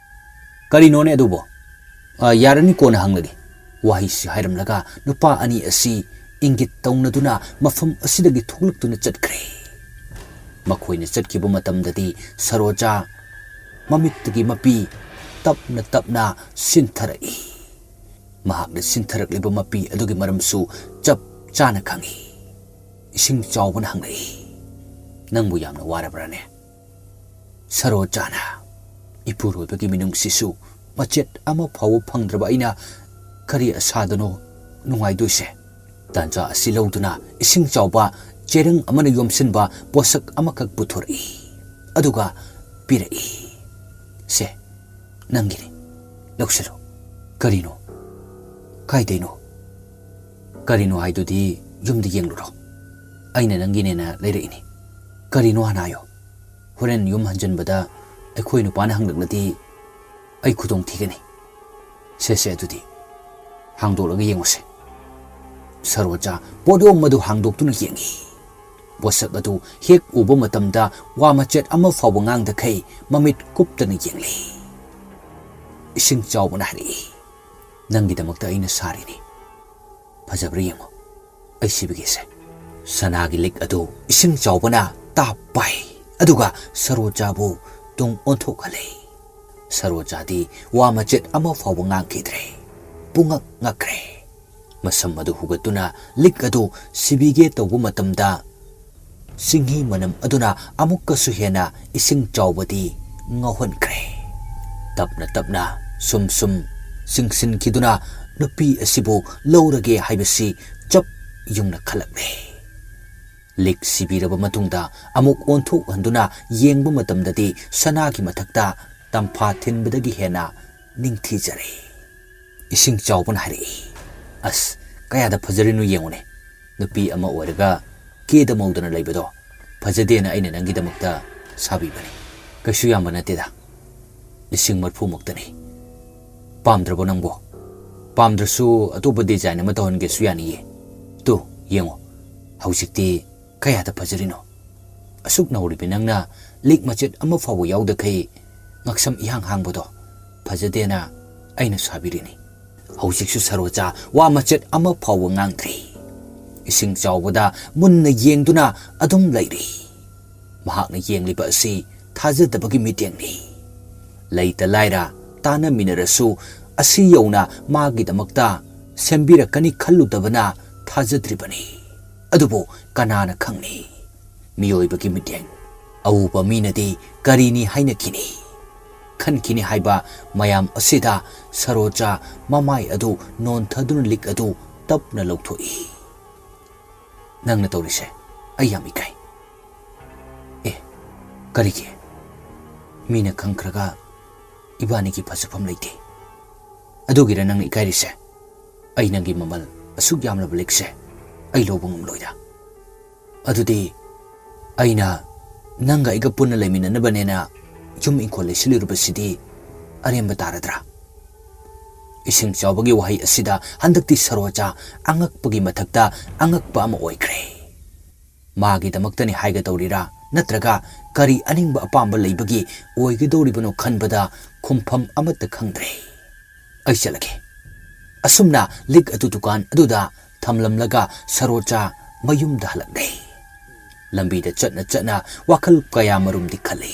"ꯀꯔꯤꯅꯣꯅꯦ ꯑꯗꯨꯕꯣ?" "ꯑꯥ, ꯌꯥꯔꯅꯤ, ꯀꯣꯟꯅ ꯍꯪꯂꯒꯦ꯫" ꯋꯥꯍꯩꯁꯤ ꯍꯥꯏꯔꯝꯂꯒ ꯅꯨꯄꯥ ꯑꯅꯤ ꯑꯁꯤ ꯏꯪꯒꯤꯠ ꯇꯧꯅꯗꯨꯅ ꯃꯐꯝ ꯑꯁꯤꯗꯒꯤ ꯊꯣꯛꯂꯛꯇꯨꯅ ꯆꯠꯈ꯭ꯔꯦ꯫ ꯃꯈꯣꯏꯅ ꯆꯠꯈꯤꯕ ꯃꯇꯝꯗꯗꯤ ꯁꯔꯣꯖꯥ ꯃꯃꯤꯠꯇꯒꯤ ꯃꯄꯤ ꯇꯞꯅ ꯇꯞꯅ ꯁꯤꯟꯊꯔꯛꯏ꯫ ꯃꯍꯥꯛꯅ ꯁꯤꯟꯊꯔꯛꯂꯤꯕ ꯃꯄꯤ ꯑꯗꯨꯒꯤ ꯃꯔꯝꯁꯨ ꯆꯞ ꯆꯥꯅ ꯈꯪꯏ꯫ ꯏꯁꯤꯡ ꯆꯥꯎꯕꯅ ꯍꯪꯂꯛꯏ, "ꯅꯪꯕꯨ ꯌꯥꯝꯅ ꯋꯥꯔꯕ꯭ꯔꯥꯅꯦ?" ꯁꯔꯣꯖꯥꯅ, "ꯏꯄꯨꯔꯣꯏꯕꯒꯤ ꯃꯤꯅꯨꯡꯁꯤꯁꯨ ꯃꯆꯦꯠ ꯑꯃ ꯐꯥꯎꯕ ꯐꯪꯗ꯭ꯔꯕ ꯑꯩꯅ ꯀꯔꯤ ꯑꯁꯥꯗꯅꯣ ꯅꯨꯡꯉꯥꯏꯗꯣꯏꯁꯦ?" ꯇꯥꯟꯖꯥ ꯑꯁꯤ ꯂꯧꯗꯨꯅ ꯏꯁꯤꯡ ꯆꯥꯎꯕ ꯆꯦꯔꯪ ꯑꯃꯅ ꯌꯣꯝꯁꯤꯟꯕ ꯄꯣꯠꯁꯛ ꯑꯃꯈꯛ ꯄꯨꯊꯣꯔꯛꯏ꯫ ꯑꯗꯨꯒ ꯄꯤꯔꯛꯏ꯫ "ꯁꯦ, ꯅꯪꯒꯤꯅꯤ꯫ ꯂꯧꯁꯤꯜꯂꯨ꯫" "ꯀꯔꯤꯅꯣ? ꯀꯥꯏꯗꯩꯅꯣ?" "ꯀꯔꯤꯅꯣ ꯍꯥꯏꯗꯨꯗꯤ ꯌꯨꯝꯗ ꯌꯦꯡꯂꯨꯔꯣ꯫ ꯑꯩꯅ ꯅꯪꯒꯤꯅꯦꯅ ꯂꯩꯔꯛꯏꯅꯤ꯫ ꯀꯔꯤꯅꯣ ꯍꯥꯟꯅ ꯍꯥꯏꯌꯣ꯫ ꯍꯣꯔꯦꯟ ꯌꯨꯝ ꯍꯟꯖꯟꯕꯗ ꯑꯩꯈꯣꯏ ꯅꯨꯄꯥꯅ ꯍꯪꯂꯛꯂꯗꯤ ꯑꯩ ꯈꯨꯗꯣꯡ ꯊꯤꯒꯅꯤ꯫ ꯁꯦ, ꯁꯦ, ꯑꯗꯨꯗꯤ ꯍꯥꯡꯗꯣꯛꯂꯒ ꯌꯦꯡꯉꯨꯁꯦ꯫" ꯁꯔꯣꯖꯥ ꯄꯣꯠꯌꯣꯝ ꯑꯗꯨ ꯍꯥꯡꯗꯣꯛꯇꯨꯅ ꯌꯦꯡꯉꯤ꯫ ꯄꯣꯠꯁꯛ ꯑꯗꯨ ꯍꯦꯛ ꯎꯕ ꯃꯇꯝꯗ ꯋꯥ ꯃꯆꯦꯠ ꯑꯃ ꯐꯥꯎꯕ ꯉꯥꯡꯗꯈꯩ ꯃꯃꯤꯠ ꯀꯨꯞꯇꯅ ꯌꯦꯡꯂꯤ꯫ ꯏꯁꯤꯡ ꯆꯥꯎꯕꯅ ꯍꯥꯏꯔꯛꯏ, "ꯅꯪꯒꯤꯗꯃꯛꯇ ꯑꯩꯅ ꯁꯥꯔꯤꯅꯤ꯫ ꯐꯖꯕ꯭ꯔꯥ ꯌꯦꯡꯉꯨ꯫ ꯑꯩ ꯁꯤꯕꯤꯒꯦꯁꯦ꯫" ꯁꯅꯥꯒꯤ ꯂꯤꯛ ꯑꯗꯨ ꯏꯁꯤꯡ ꯆꯥꯎꯕꯅ ꯇꯥꯞ ꯄꯥꯏ, ꯑꯗꯨꯒ ꯁꯔꯣꯖꯥꯕꯨ ꯇꯨꯡ ꯑꯣꯟꯊꯣꯛꯍꯜꯂꯦ꯫ ꯁꯔꯣꯖꯥꯗꯤ ꯋꯥ ꯃꯆꯦꯠ ꯑꯃ ꯐꯥꯎꯕ ꯉꯥꯡꯈꯤꯗ꯭ꯔꯦ꯫ ꯄꯨꯡꯉꯛ ꯉꯛꯈ꯭ꯔꯦ꯫ ꯃꯁꯝ ꯑꯗꯨ ꯍꯨꯒꯠꯇꯨꯅ ꯂꯤꯛ ꯑꯗꯨ ꯁꯤꯕꯤꯒꯦ ꯇꯧꯕ ꯃꯇꯝꯗ, ꯆꯤꯡꯍꯤ ꯃꯅꯝ ꯑꯗꯨꯅ ꯑꯃꯨꯛꯀꯁꯨ ꯍꯦꯟꯅ ꯏꯁꯤꯡ ꯆꯥꯎꯕꯗꯤ ꯉꯥꯎꯍꯟꯈ꯭ꯔꯦ꯫ ꯇꯞꯅ ꯇꯞꯅ ꯁꯨꯝ ꯁꯨꯝ ꯆꯤꯡꯁꯤꯟꯈꯤꯗꯨꯅ ꯅꯨꯄꯤ ꯑꯁꯤꯕꯨ ꯂꯧꯔꯒꯦ ꯍꯥꯏꯕꯁꯤ ꯆꯞ ꯌꯨꯡꯅ ꯈꯜꯂꯛꯂꯦ꯫ ꯂꯤꯛ ꯁꯤꯕꯤꯔꯕ ꯃꯇꯨꯡꯗ ꯑꯃꯨꯛ ꯑꯣꯟꯊꯣꯛꯍꯟꯗꯨꯅ ꯌꯦꯡꯕ ꯃꯇꯝꯗꯗꯤ ꯁꯅꯥꯒꯤ ꯃꯊꯛꯇ ꯇꯝꯐꯥ ꯊꯤꯟꯕꯗꯒꯤ ꯍꯦꯟꯅ ꯅꯤꯡꯊꯤꯖꯔꯦ꯫ ꯏꯁꯤꯡ ꯆꯥꯎꯕꯅ ꯍꯥꯏꯔꯛꯏ, "ꯑꯁ, ꯀꯌꯥꯗ ꯐꯖꯔꯤꯅꯣ ꯌꯦꯡꯉꯨꯅꯦ꯫ ꯅꯨꯄꯤ ꯑꯃ ꯑꯣꯏꯔꯒ ꯀꯦꯗ ꯃꯧꯗꯅ ꯂꯩꯕꯗꯣ ꯐꯖꯗꯦꯅ ꯑꯩꯅ ꯅꯪꯒꯤꯗꯃꯛꯇ ꯁꯥꯕꯤꯕꯅꯤ꯫ ꯀꯩꯁꯨ ꯌꯥꯝꯕ ꯅꯠꯇꯦꯗ, ꯂꯤꯁꯤꯡ ꯃꯔꯤꯐꯨ ꯃꯨꯛꯇꯅꯤ꯫ ꯄꯥꯝꯗ꯭ꯔꯕꯣ ꯅꯪꯕꯣ? ꯄꯥꯝꯗ꯭ꯔꯁꯨ ꯑꯇꯣꯞꯄ ꯗꯤꯖꯥꯏꯟ ꯑꯃ ꯇꯧꯍꯟꯒꯦꯁꯨ ꯌꯥꯅꯤꯌꯦ꯫ ꯇꯨ, ꯌꯦꯡꯉꯣ, ꯍꯧꯖꯤꯛꯇꯤ ꯀꯌꯥꯗ ꯐꯖꯔꯤꯅꯣ? ꯑꯁꯨꯛ ꯅꯧꯔꯤꯕꯤ ꯅꯪꯅ ꯂꯤꯛ ꯃꯆꯦꯠ ꯑꯃ ꯐꯥꯎꯕ ꯌꯥꯎꯗꯈꯩ ꯉꯛꯁꯝ ꯏꯍꯥꯡ ꯍꯥꯡꯕꯗꯣ ꯐꯖꯗꯦꯅ ꯑꯩꯅ ꯁꯥꯕꯤꯔꯤꯅꯤ꯫ ꯍꯧꯖꯤꯛꯁꯨ ꯁꯔꯣꯖꯥ ꯋꯥ ꯃꯆꯦꯠ ꯑꯃ ꯐꯥꯎꯕ ꯉꯥꯡꯗ꯭ꯔꯤ꯫ ꯏꯁꯤꯡ ꯆꯥꯎꯕꯗ ꯃꯨꯟꯅ ꯌꯦꯡꯗꯨꯅ ꯑꯗꯨꯝ ꯂꯩꯔꯤ꯫ ꯃꯍꯥꯛꯅ ꯌꯦꯡꯂꯤꯕ ꯑꯁꯤ ꯊꯥꯖꯗꯕꯒꯤ ꯃꯤꯠꯌꯦꯡꯅꯤ꯫ ꯂꯩꯇ ꯂꯥꯏꯔ ꯇꯥꯟꯅꯃꯤꯟꯅꯔꯁꯨ ꯑꯁꯤ ꯌꯧꯅ ꯃꯥꯒꯤꯗꯃꯛꯇ ꯁꯦꯝꯕꯤꯔꯛꯀꯅꯤ ꯈꯜꯂꯨꯗꯕꯅ ꯊꯥꯖꯗ꯭ꯔꯤꯕꯅꯤ꯫ ꯑꯗꯨꯕꯨ ꯀꯅꯥꯅ ꯈꯪꯅꯤ? ꯃꯤꯑꯣꯏꯕꯒꯤ ꯃꯤꯠꯌꯦꯡ ꯑꯎꯕ ꯃꯤꯅꯗꯤ ꯀꯔꯤꯅꯤ ꯍꯥꯏꯅꯈꯤꯅꯤ? ꯈꯟꯈꯤꯅꯤ ꯍꯥꯏꯕ ꯃꯌꯥꯝ ꯑꯁꯤꯗ ꯁꯔꯣꯖꯥ ꯃꯃꯥꯏ ꯑꯗꯨ ꯅꯣꯟꯊꯗꯨꯅ ꯂꯤꯛ ꯑꯗꯨ ꯇꯞꯅ ꯂꯧꯊꯣꯛꯏ꯫ "ꯅꯪꯅ ꯇꯧꯔꯤꯁꯦ ꯑꯩ ꯌꯥꯝ ꯏꯀꯥꯏ"꯫ "ꯑꯦ, ꯀꯔꯤꯒꯤ? ꯃꯤꯅ ꯈꯪꯈ꯭ꯔꯒ ꯏꯕꯥꯅꯤꯒꯤ ꯐꯖꯐꯝ ꯂꯩꯇꯦ꯫ ꯑꯗꯨꯒꯤꯔ ꯅꯪꯅ ꯏꯀꯥꯏꯔꯤꯁꯦ? ꯑꯩ ꯅꯪꯒꯤ ꯃꯃꯜ ꯑꯁꯨꯛ ꯌꯥꯝꯂꯕ ꯂꯤꯛꯁꯦ ꯑꯩ ꯂꯧꯕ ꯉꯝꯂꯣꯏꯗ꯫ ꯑꯗꯨꯗꯤ ꯑꯩꯅ ꯅꯪꯒ ꯑꯩꯒ ꯄꯨꯟꯅ ꯂꯩꯃꯤꯟꯅꯅꯕꯅꯦꯅ ꯌꯨꯝ ꯏꯪꯈꯣꯜ ꯂꯩꯁꯤꯜꯂꯤꯔꯨꯕꯁꯤꯗꯤ ꯑꯔꯦꯝꯕ ꯇꯥꯔꯗ꯭ꯔꯥ?" ꯏꯁꯤꯡ ꯆꯥꯎꯕꯒꯤ ꯋꯥꯍꯩ ꯑꯁꯤꯗ ꯍꯟꯗꯛꯇꯤ ꯁꯔꯣꯖꯥ ꯑꯉꯛꯄꯒꯤ ꯃꯊꯛꯇ ꯑꯉꯛꯄ ꯑꯃ ꯑꯣꯏꯈ꯭ꯔꯦ꯫ ꯃꯥꯒꯤꯗꯃꯛꯇꯅꯤ ꯍꯥꯏꯒꯗꯧꯔꯤꯔꯥ, ꯅꯠꯇ꯭ꯔꯒ ꯀꯔꯤ ꯑꯅꯤꯡꯕ ꯑꯄꯥꯝꯕ ꯂꯩꯕꯒꯤ ꯑꯣꯏꯒꯗꯧꯔꯤꯕꯅꯣ ꯈꯟꯕꯗ ꯈꯨꯝꯐꯝ ꯑꯃꯠꯇ ꯈꯪꯗ꯭ꯔꯦ꯫ "ꯑꯩ ꯆꯠꯂꯒꯦ"꯫ ꯑꯁꯨꯝꯅ ꯂꯤꯛ ꯑꯗꯨ ꯗꯨꯀꯥꯟ ꯑꯗꯨꯗ ꯊꯝꯂꯝꯂꯒ ꯁꯔꯣꯖꯥ ꯃꯌꯨꯝꯗ ꯍꯜꯂꯛꯂꯦ꯫ ꯂꯝꯕꯤꯗ ꯆꯠꯅ ꯆꯠꯅ ꯋꯥꯈꯜ ꯀꯌꯥ ꯃꯔꯨꯝꯗꯤ ꯈꯜꯂꯤ꯫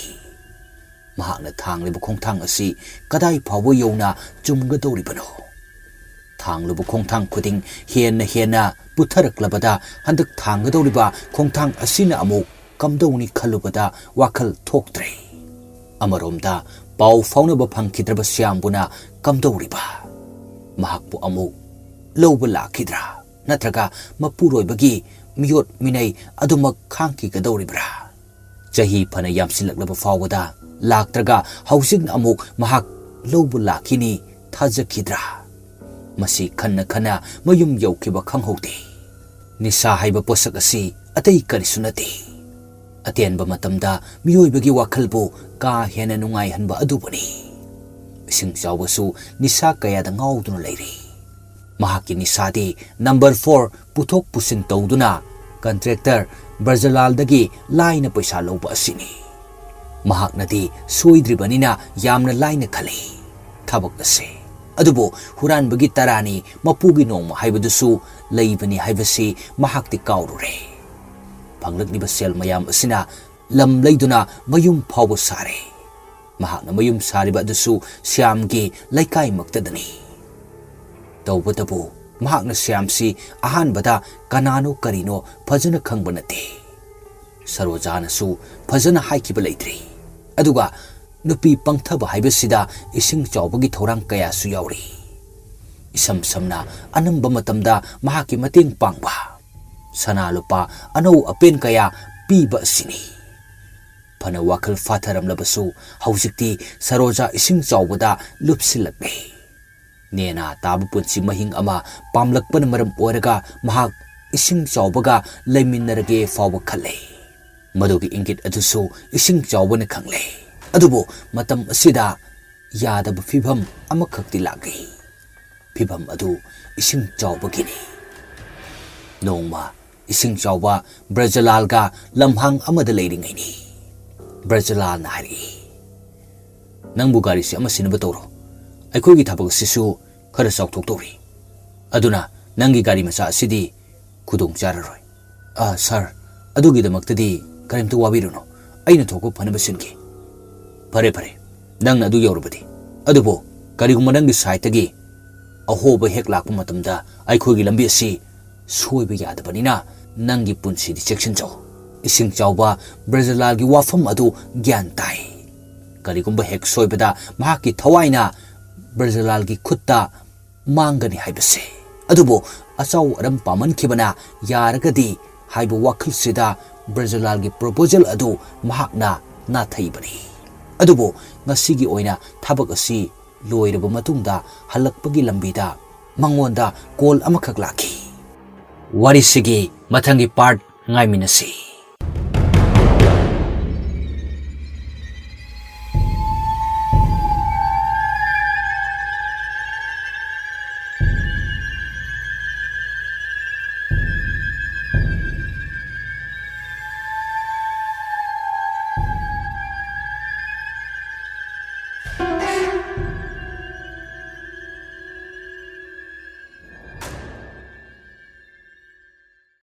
ꯃꯍꯥꯛꯅ ꯊꯥꯡꯂꯤꯕ ꯈꯣꯡꯊꯥꯡ ꯑꯁꯤ ꯀꯗꯥꯏ ꯐꯥꯎꯕ ꯌꯧꯅ ꯆꯨꯝꯒꯗꯧꯔꯤꯕꯅꯣ? ꯊꯥꯡꯂꯨꯕ ꯈꯣꯡꯊꯥꯡ ꯈꯨꯗꯤꯡ ꯍꯦꯟꯅ ꯍꯦꯟꯅ ꯄꯨꯊꯔꯛꯂꯕꯗ ꯍꯟꯗꯛ ꯊꯥꯡꯒꯗꯧꯔꯤꯕ ꯈꯣꯡꯊꯥꯡ ꯑꯁꯤꯅ ꯑꯃꯨꯛ ꯀꯝꯗꯧꯅꯤ ꯈꯜꯂꯨꯕꯗ ꯋꯥꯈꯜ ꯊꯣꯛꯇ꯭ꯔꯦ꯫ ꯑꯃꯔꯣꯝꯗ ꯄꯥꯎ ꯐꯥꯎꯅꯕ ꯐꯪꯈꯤꯗ꯭ꯔꯕ ꯁ꯭ꯌꯥꯝꯕꯨꯅ ꯀꯝꯗꯧꯔꯤꯕ? ꯃꯍꯥꯛꯄꯨ ꯑꯃꯨꯛ ꯂꯧꯕ ꯂꯥꯛꯈꯤꯗ꯭ꯔꯥ? ꯅꯠꯇ꯭ꯔꯒ ꯃꯄꯨꯔꯣꯏꯕꯒꯤ ꯃꯤꯑꯣꯠ ꯃꯤꯅꯩ ꯑꯗꯨꯃꯛ ꯈꯥꯡꯈꯤꯒꯗꯧꯔꯤꯕ꯭ꯔꯥ? ꯆꯍꯤ ꯐꯅ ꯌꯥꯝꯁꯤꯜꯂꯛꯂꯕ ꯐꯥꯎꯕꯗ ꯂꯥꯛꯇ꯭ꯔꯒ ꯍꯧꯖꯤꯛꯅ ꯑꯃꯨꯛ ꯃꯍꯥꯛ ꯂꯧꯕ ꯂꯥꯛꯈꯤꯅꯤ ꯊꯥꯖꯈꯤꯗ꯭ꯔꯥ? ꯃꯁꯤ ꯈꯟꯅ ꯈꯟꯅ ꯃꯌꯨꯝ ꯌꯧꯈꯤꯕ ꯈꯪꯍꯧꯗꯦ꯫ ꯅꯤꯁꯥ ꯍꯥꯏꯕ ꯄꯣꯠꯁꯛ ꯑꯁꯤ ꯑꯇꯩ ꯀꯔꯤꯁꯨ ꯅꯠꯇꯦ꯫ ꯑꯇꯦꯟꯕ ꯃꯇꯝꯗ ꯃꯤꯑꯣꯏꯕꯒꯤ ꯋꯥꯈꯜꯕꯨ ꯀꯥ ꯍꯦꯟꯅ ꯅꯨꯡꯉꯥꯏꯍꯟꯕ ꯑꯗꯨꯕꯨꯅꯤ꯫ ꯏꯁꯤꯡ ꯆꯥꯎꯕꯁꯨ ꯅꯤꯁꯥ ꯀꯌꯥꯗ ꯉꯥꯎꯗꯨꯅ ꯂꯩꯔꯤ꯫ ꯃꯍꯥꯛꯀꯤ ꯅꯤꯁꯥꯗꯤ ꯅꯝꯕꯔ ꯐꯣꯔ ꯄꯨꯊꯣꯛ ꯄꯨꯁꯤꯟ ꯇꯧꯗꯨꯅ ꯀꯟꯇ꯭ꯔꯦꯛꯇꯔ ꯕ꯭ꯔꯖꯂꯥꯜꯗꯒꯤ ꯂꯥꯏꯅ ꯄꯩꯁꯥ ꯂꯧꯕ ꯑꯁꯤꯅꯤ꯫ ꯃꯍꯥꯛꯅꯗꯤ ꯁꯣꯏꯗ꯭ꯔꯤꯕꯅꯤꯅ ꯌꯥꯝꯅ ꯂꯥꯏꯅ ꯈꯜꯂꯤ ꯊꯕꯛ ꯑꯁꯤ꯫ ꯑꯗꯨꯕꯨ ꯍꯨꯔꯥꯟꯕꯒꯤ ꯇꯔꯥꯅꯤ ꯃꯄꯨꯒꯤ ꯅꯣꯡꯃ ꯍꯥꯏꯕꯗꯨꯁꯨ ꯂꯩꯕꯅꯤ ꯍꯥꯏꯕꯁꯤ ꯃꯍꯥꯛꯇꯤ ꯀꯥꯎꯔꯨꯔꯦ꯫ ꯐꯪꯂꯛꯂꯤꯕ ꯁꯦꯜ ꯃꯌꯥꯝ ꯑꯁꯤꯅ ꯂꯝ ꯂꯩꯗꯨꯅ ꯃꯌꯨꯝ ꯐꯥꯎꯕ ꯁꯥꯔꯦ꯫ ꯃꯍꯥꯛꯅ ꯃꯌꯨꯝ ꯁꯥꯔꯤꯕ ꯑꯗꯨꯁꯨ ꯁ꯭ꯌꯥꯝꯒꯤ ꯂꯩꯀꯥꯏꯃꯛꯇꯗꯅꯤ꯫ ꯇꯧꯕꯇꯕꯨ ꯃꯍꯥꯛꯅ ꯁ꯭ꯌꯥꯝꯁꯤ ꯑꯍꯥꯟꯕꯗ ꯀꯅꯥꯅꯣ ꯀꯔꯤꯅꯣ ꯐꯖꯅ ꯈꯪꯕ ꯅꯠꯇꯦ꯫ ꯁꯔꯣꯖꯥꯅꯁꯨ ꯐꯖꯅ ꯍꯥꯏꯈꯤꯕ ꯂꯩꯇ꯭ꯔꯤ꯫ ꯑꯗꯨꯒ ꯅꯨꯄꯤ ꯄꯪꯊꯕ ꯍꯥꯏꯕꯁꯤꯗ ꯏꯁꯤꯡ ꯆꯥꯎꯕꯒꯤ ꯊꯧꯔꯥꯡ ꯀꯌꯥꯁꯨ ꯌꯥꯎꯔꯤ꯫ ꯏꯁꯝ ꯁꯝꯅ ꯑꯅꯝꯕ ꯃꯇꯝꯗ ꯃꯍꯥꯛꯀꯤ ꯃꯇꯦꯡ ꯄꯥꯡꯕ, ꯁꯅꯥ ꯂꯨꯄꯥ ꯑꯅꯧ ꯑꯄꯦꯟ ꯀꯌꯥ ꯄꯤꯕ ꯑꯁꯤꯅꯤ꯫ ꯐꯅ ꯋꯥꯈꯜ ꯐꯥꯊꯔꯝꯂꯕꯁꯨ ꯍꯧꯖꯤꯛꯇꯤ ꯁꯔꯣꯖꯥ ꯏꯁꯤꯡ ꯆꯥꯎꯕꯗ ꯂꯨꯞꯁꯤꯜꯂꯛꯂꯦ꯫ ꯅꯦꯅꯥ ꯇꯥꯕ ꯄꯨꯟꯁꯤ ꯃꯍꯤꯡ ꯑꯃ ꯄꯥꯝꯂꯛꯄꯅ ꯃꯔꯝ ꯑꯣꯏꯔꯒ ꯃꯍꯥꯛ ꯏꯁꯤꯡ ꯆꯥꯎꯕꯒ ꯂꯩꯃꯤꯟꯅꯔꯒꯦ ꯐꯥꯎꯕ ꯈꯜꯂꯦ꯫ ꯃꯗꯨꯒꯤ ꯏꯪꯒꯤꯠ ꯑꯗꯨꯁꯨ ꯏꯁꯤꯡ ꯆꯥꯎꯕꯅ ꯈꯪꯂꯦ꯫ ꯑꯗꯨꯕꯨ ꯃꯇꯝ ꯑꯁꯤꯗ ꯌꯥꯗꯕ ꯐꯤꯚꯝ ꯑꯃꯈꯛꯇꯤ ꯂꯥꯛꯂꯤ꯫ ꯐꯤꯚꯝ ꯑꯗꯨ ꯏꯁꯤꯡ ꯆꯥꯎꯕꯒꯤꯅꯤ꯫ ꯅꯣꯡꯃ ꯏꯁꯤꯡ ꯆꯥꯎꯕ ꯕ꯭ꯔꯖꯂꯥꯜꯒ ꯂꯝꯍꯥꯡ ꯑꯃꯗ ꯂꯩꯔꯤꯉꯩꯅꯤ꯫ ꯕ꯭ꯔꯖꯂꯥꯜꯅ ꯍꯥꯏꯔꯛꯏ, "ꯅꯪꯕꯨ ꯒꯥꯔꯤꯁꯤ ꯑꯃ ꯁꯤꯟꯅꯕ ꯇꯧꯔꯣ꯫ ꯑꯩꯈꯣꯏꯒꯤ ꯊꯕꯛ ꯑꯁꯤꯁꯨ ꯈꯔ ꯆꯥꯎꯊꯣꯛꯇꯧꯔꯤ꯫ ꯑꯗꯨꯅ ꯅꯪꯒꯤ ꯒꯥꯔꯤ ꯃꯆꯥ ꯑꯁꯤꯗꯤ ꯈꯨꯗꯣꯡ ꯆꯥꯔꯔꯣꯏ꯫" "ꯑꯥ, ꯁꯥꯔ, ꯑꯗꯨꯒꯤꯗꯃꯛꯇꯗꯤ ꯀꯔꯤꯝꯇ ꯋꯥꯕꯤꯔꯨꯅꯨ꯫ ꯑꯩꯅ ꯊꯣꯛꯄ ꯐꯅꯕ ꯁꯤꯟꯈꯤ꯫" "ꯐꯔꯦ, ꯐꯔꯦ, ꯅꯪꯅ ꯑꯗꯨ ꯌꯧꯔꯕꯗꯤ꯫ ꯑꯗꯨꯕꯨ ꯀꯔꯤꯒꯨꯝꯕ ꯅꯪꯒꯤ ꯁꯥꯏꯠꯇꯒꯤ ꯑꯍꯣꯕ ꯍꯦꯛ ꯂꯥꯛꯄ ꯃꯇꯝꯗ ꯑꯩꯈꯣꯏꯒꯤ ꯂꯝꯕꯤ ꯑꯁꯤ ꯁꯣꯏꯕ ꯌꯥꯗꯕꯅꯤꯅ ꯅꯪꯒꯤ ꯄꯨꯟꯁꯤꯗꯤ ꯆꯦꯛꯁꯤꯟꯖꯧ꯫" ꯏꯁꯤꯡ ꯆꯥꯎꯕ ꯕ꯭ꯔꯖꯂꯥꯜꯒꯤ ꯋꯥꯐꯝ ꯑꯗꯨ ꯒ꯭ꯌꯥꯟ ꯇꯥꯏ꯫ ꯀꯔꯤꯒꯨꯝꯕ ꯍꯦꯛ ꯁꯣꯏꯕꯗ ꯃꯍꯥꯛꯀꯤ ꯊꯋꯥꯏꯅ ꯕ꯭ꯔꯖꯂꯥꯜꯒꯤ ꯈꯨꯠꯇ ꯃꯥꯡꯒꯅꯤ ꯍꯥꯏꯕꯁꯦ꯫ ꯑꯗꯨꯕꯨ ꯑꯆꯧ ꯑꯔꯝ ꯄꯥꯝꯃꯟꯈꯤꯕꯅ ꯌꯥꯔꯒꯗꯤ ꯍꯥꯏꯕ ꯋꯥꯈꯜꯁꯤꯗ ꯕ꯭ꯔꯖꯂꯥꯜꯒꯤ ꯄ꯭ꯔꯣꯄꯣꯖꯦꯜ ꯑꯗꯨ ꯃꯍꯥꯛꯅ ꯅꯥꯊꯩꯕꯅꯤ꯫ ꯑꯗꯨꯕꯨ ꯉꯁꯤꯒꯤ ꯑꯣꯏꯅ ꯊꯕꯛ ꯑꯁꯤ ꯂꯣꯏꯔꯕ ꯃꯇꯨꯡꯗ ꯍꯜꯂꯛꯄꯒꯤ ꯂꯝꯕꯤꯗ ꯃꯉꯣꯟꯗ ꯀꯣꯜ ꯑꯃꯈꯛ ꯂꯥꯛꯈꯤ꯫ ꯋꯥꯔꯤꯁꯤꯒꯤ ꯃꯊꯪꯒꯤ ꯄꯥꯔꯠ ꯉꯥꯏꯃꯤꯟꯅꯁꯤ꯫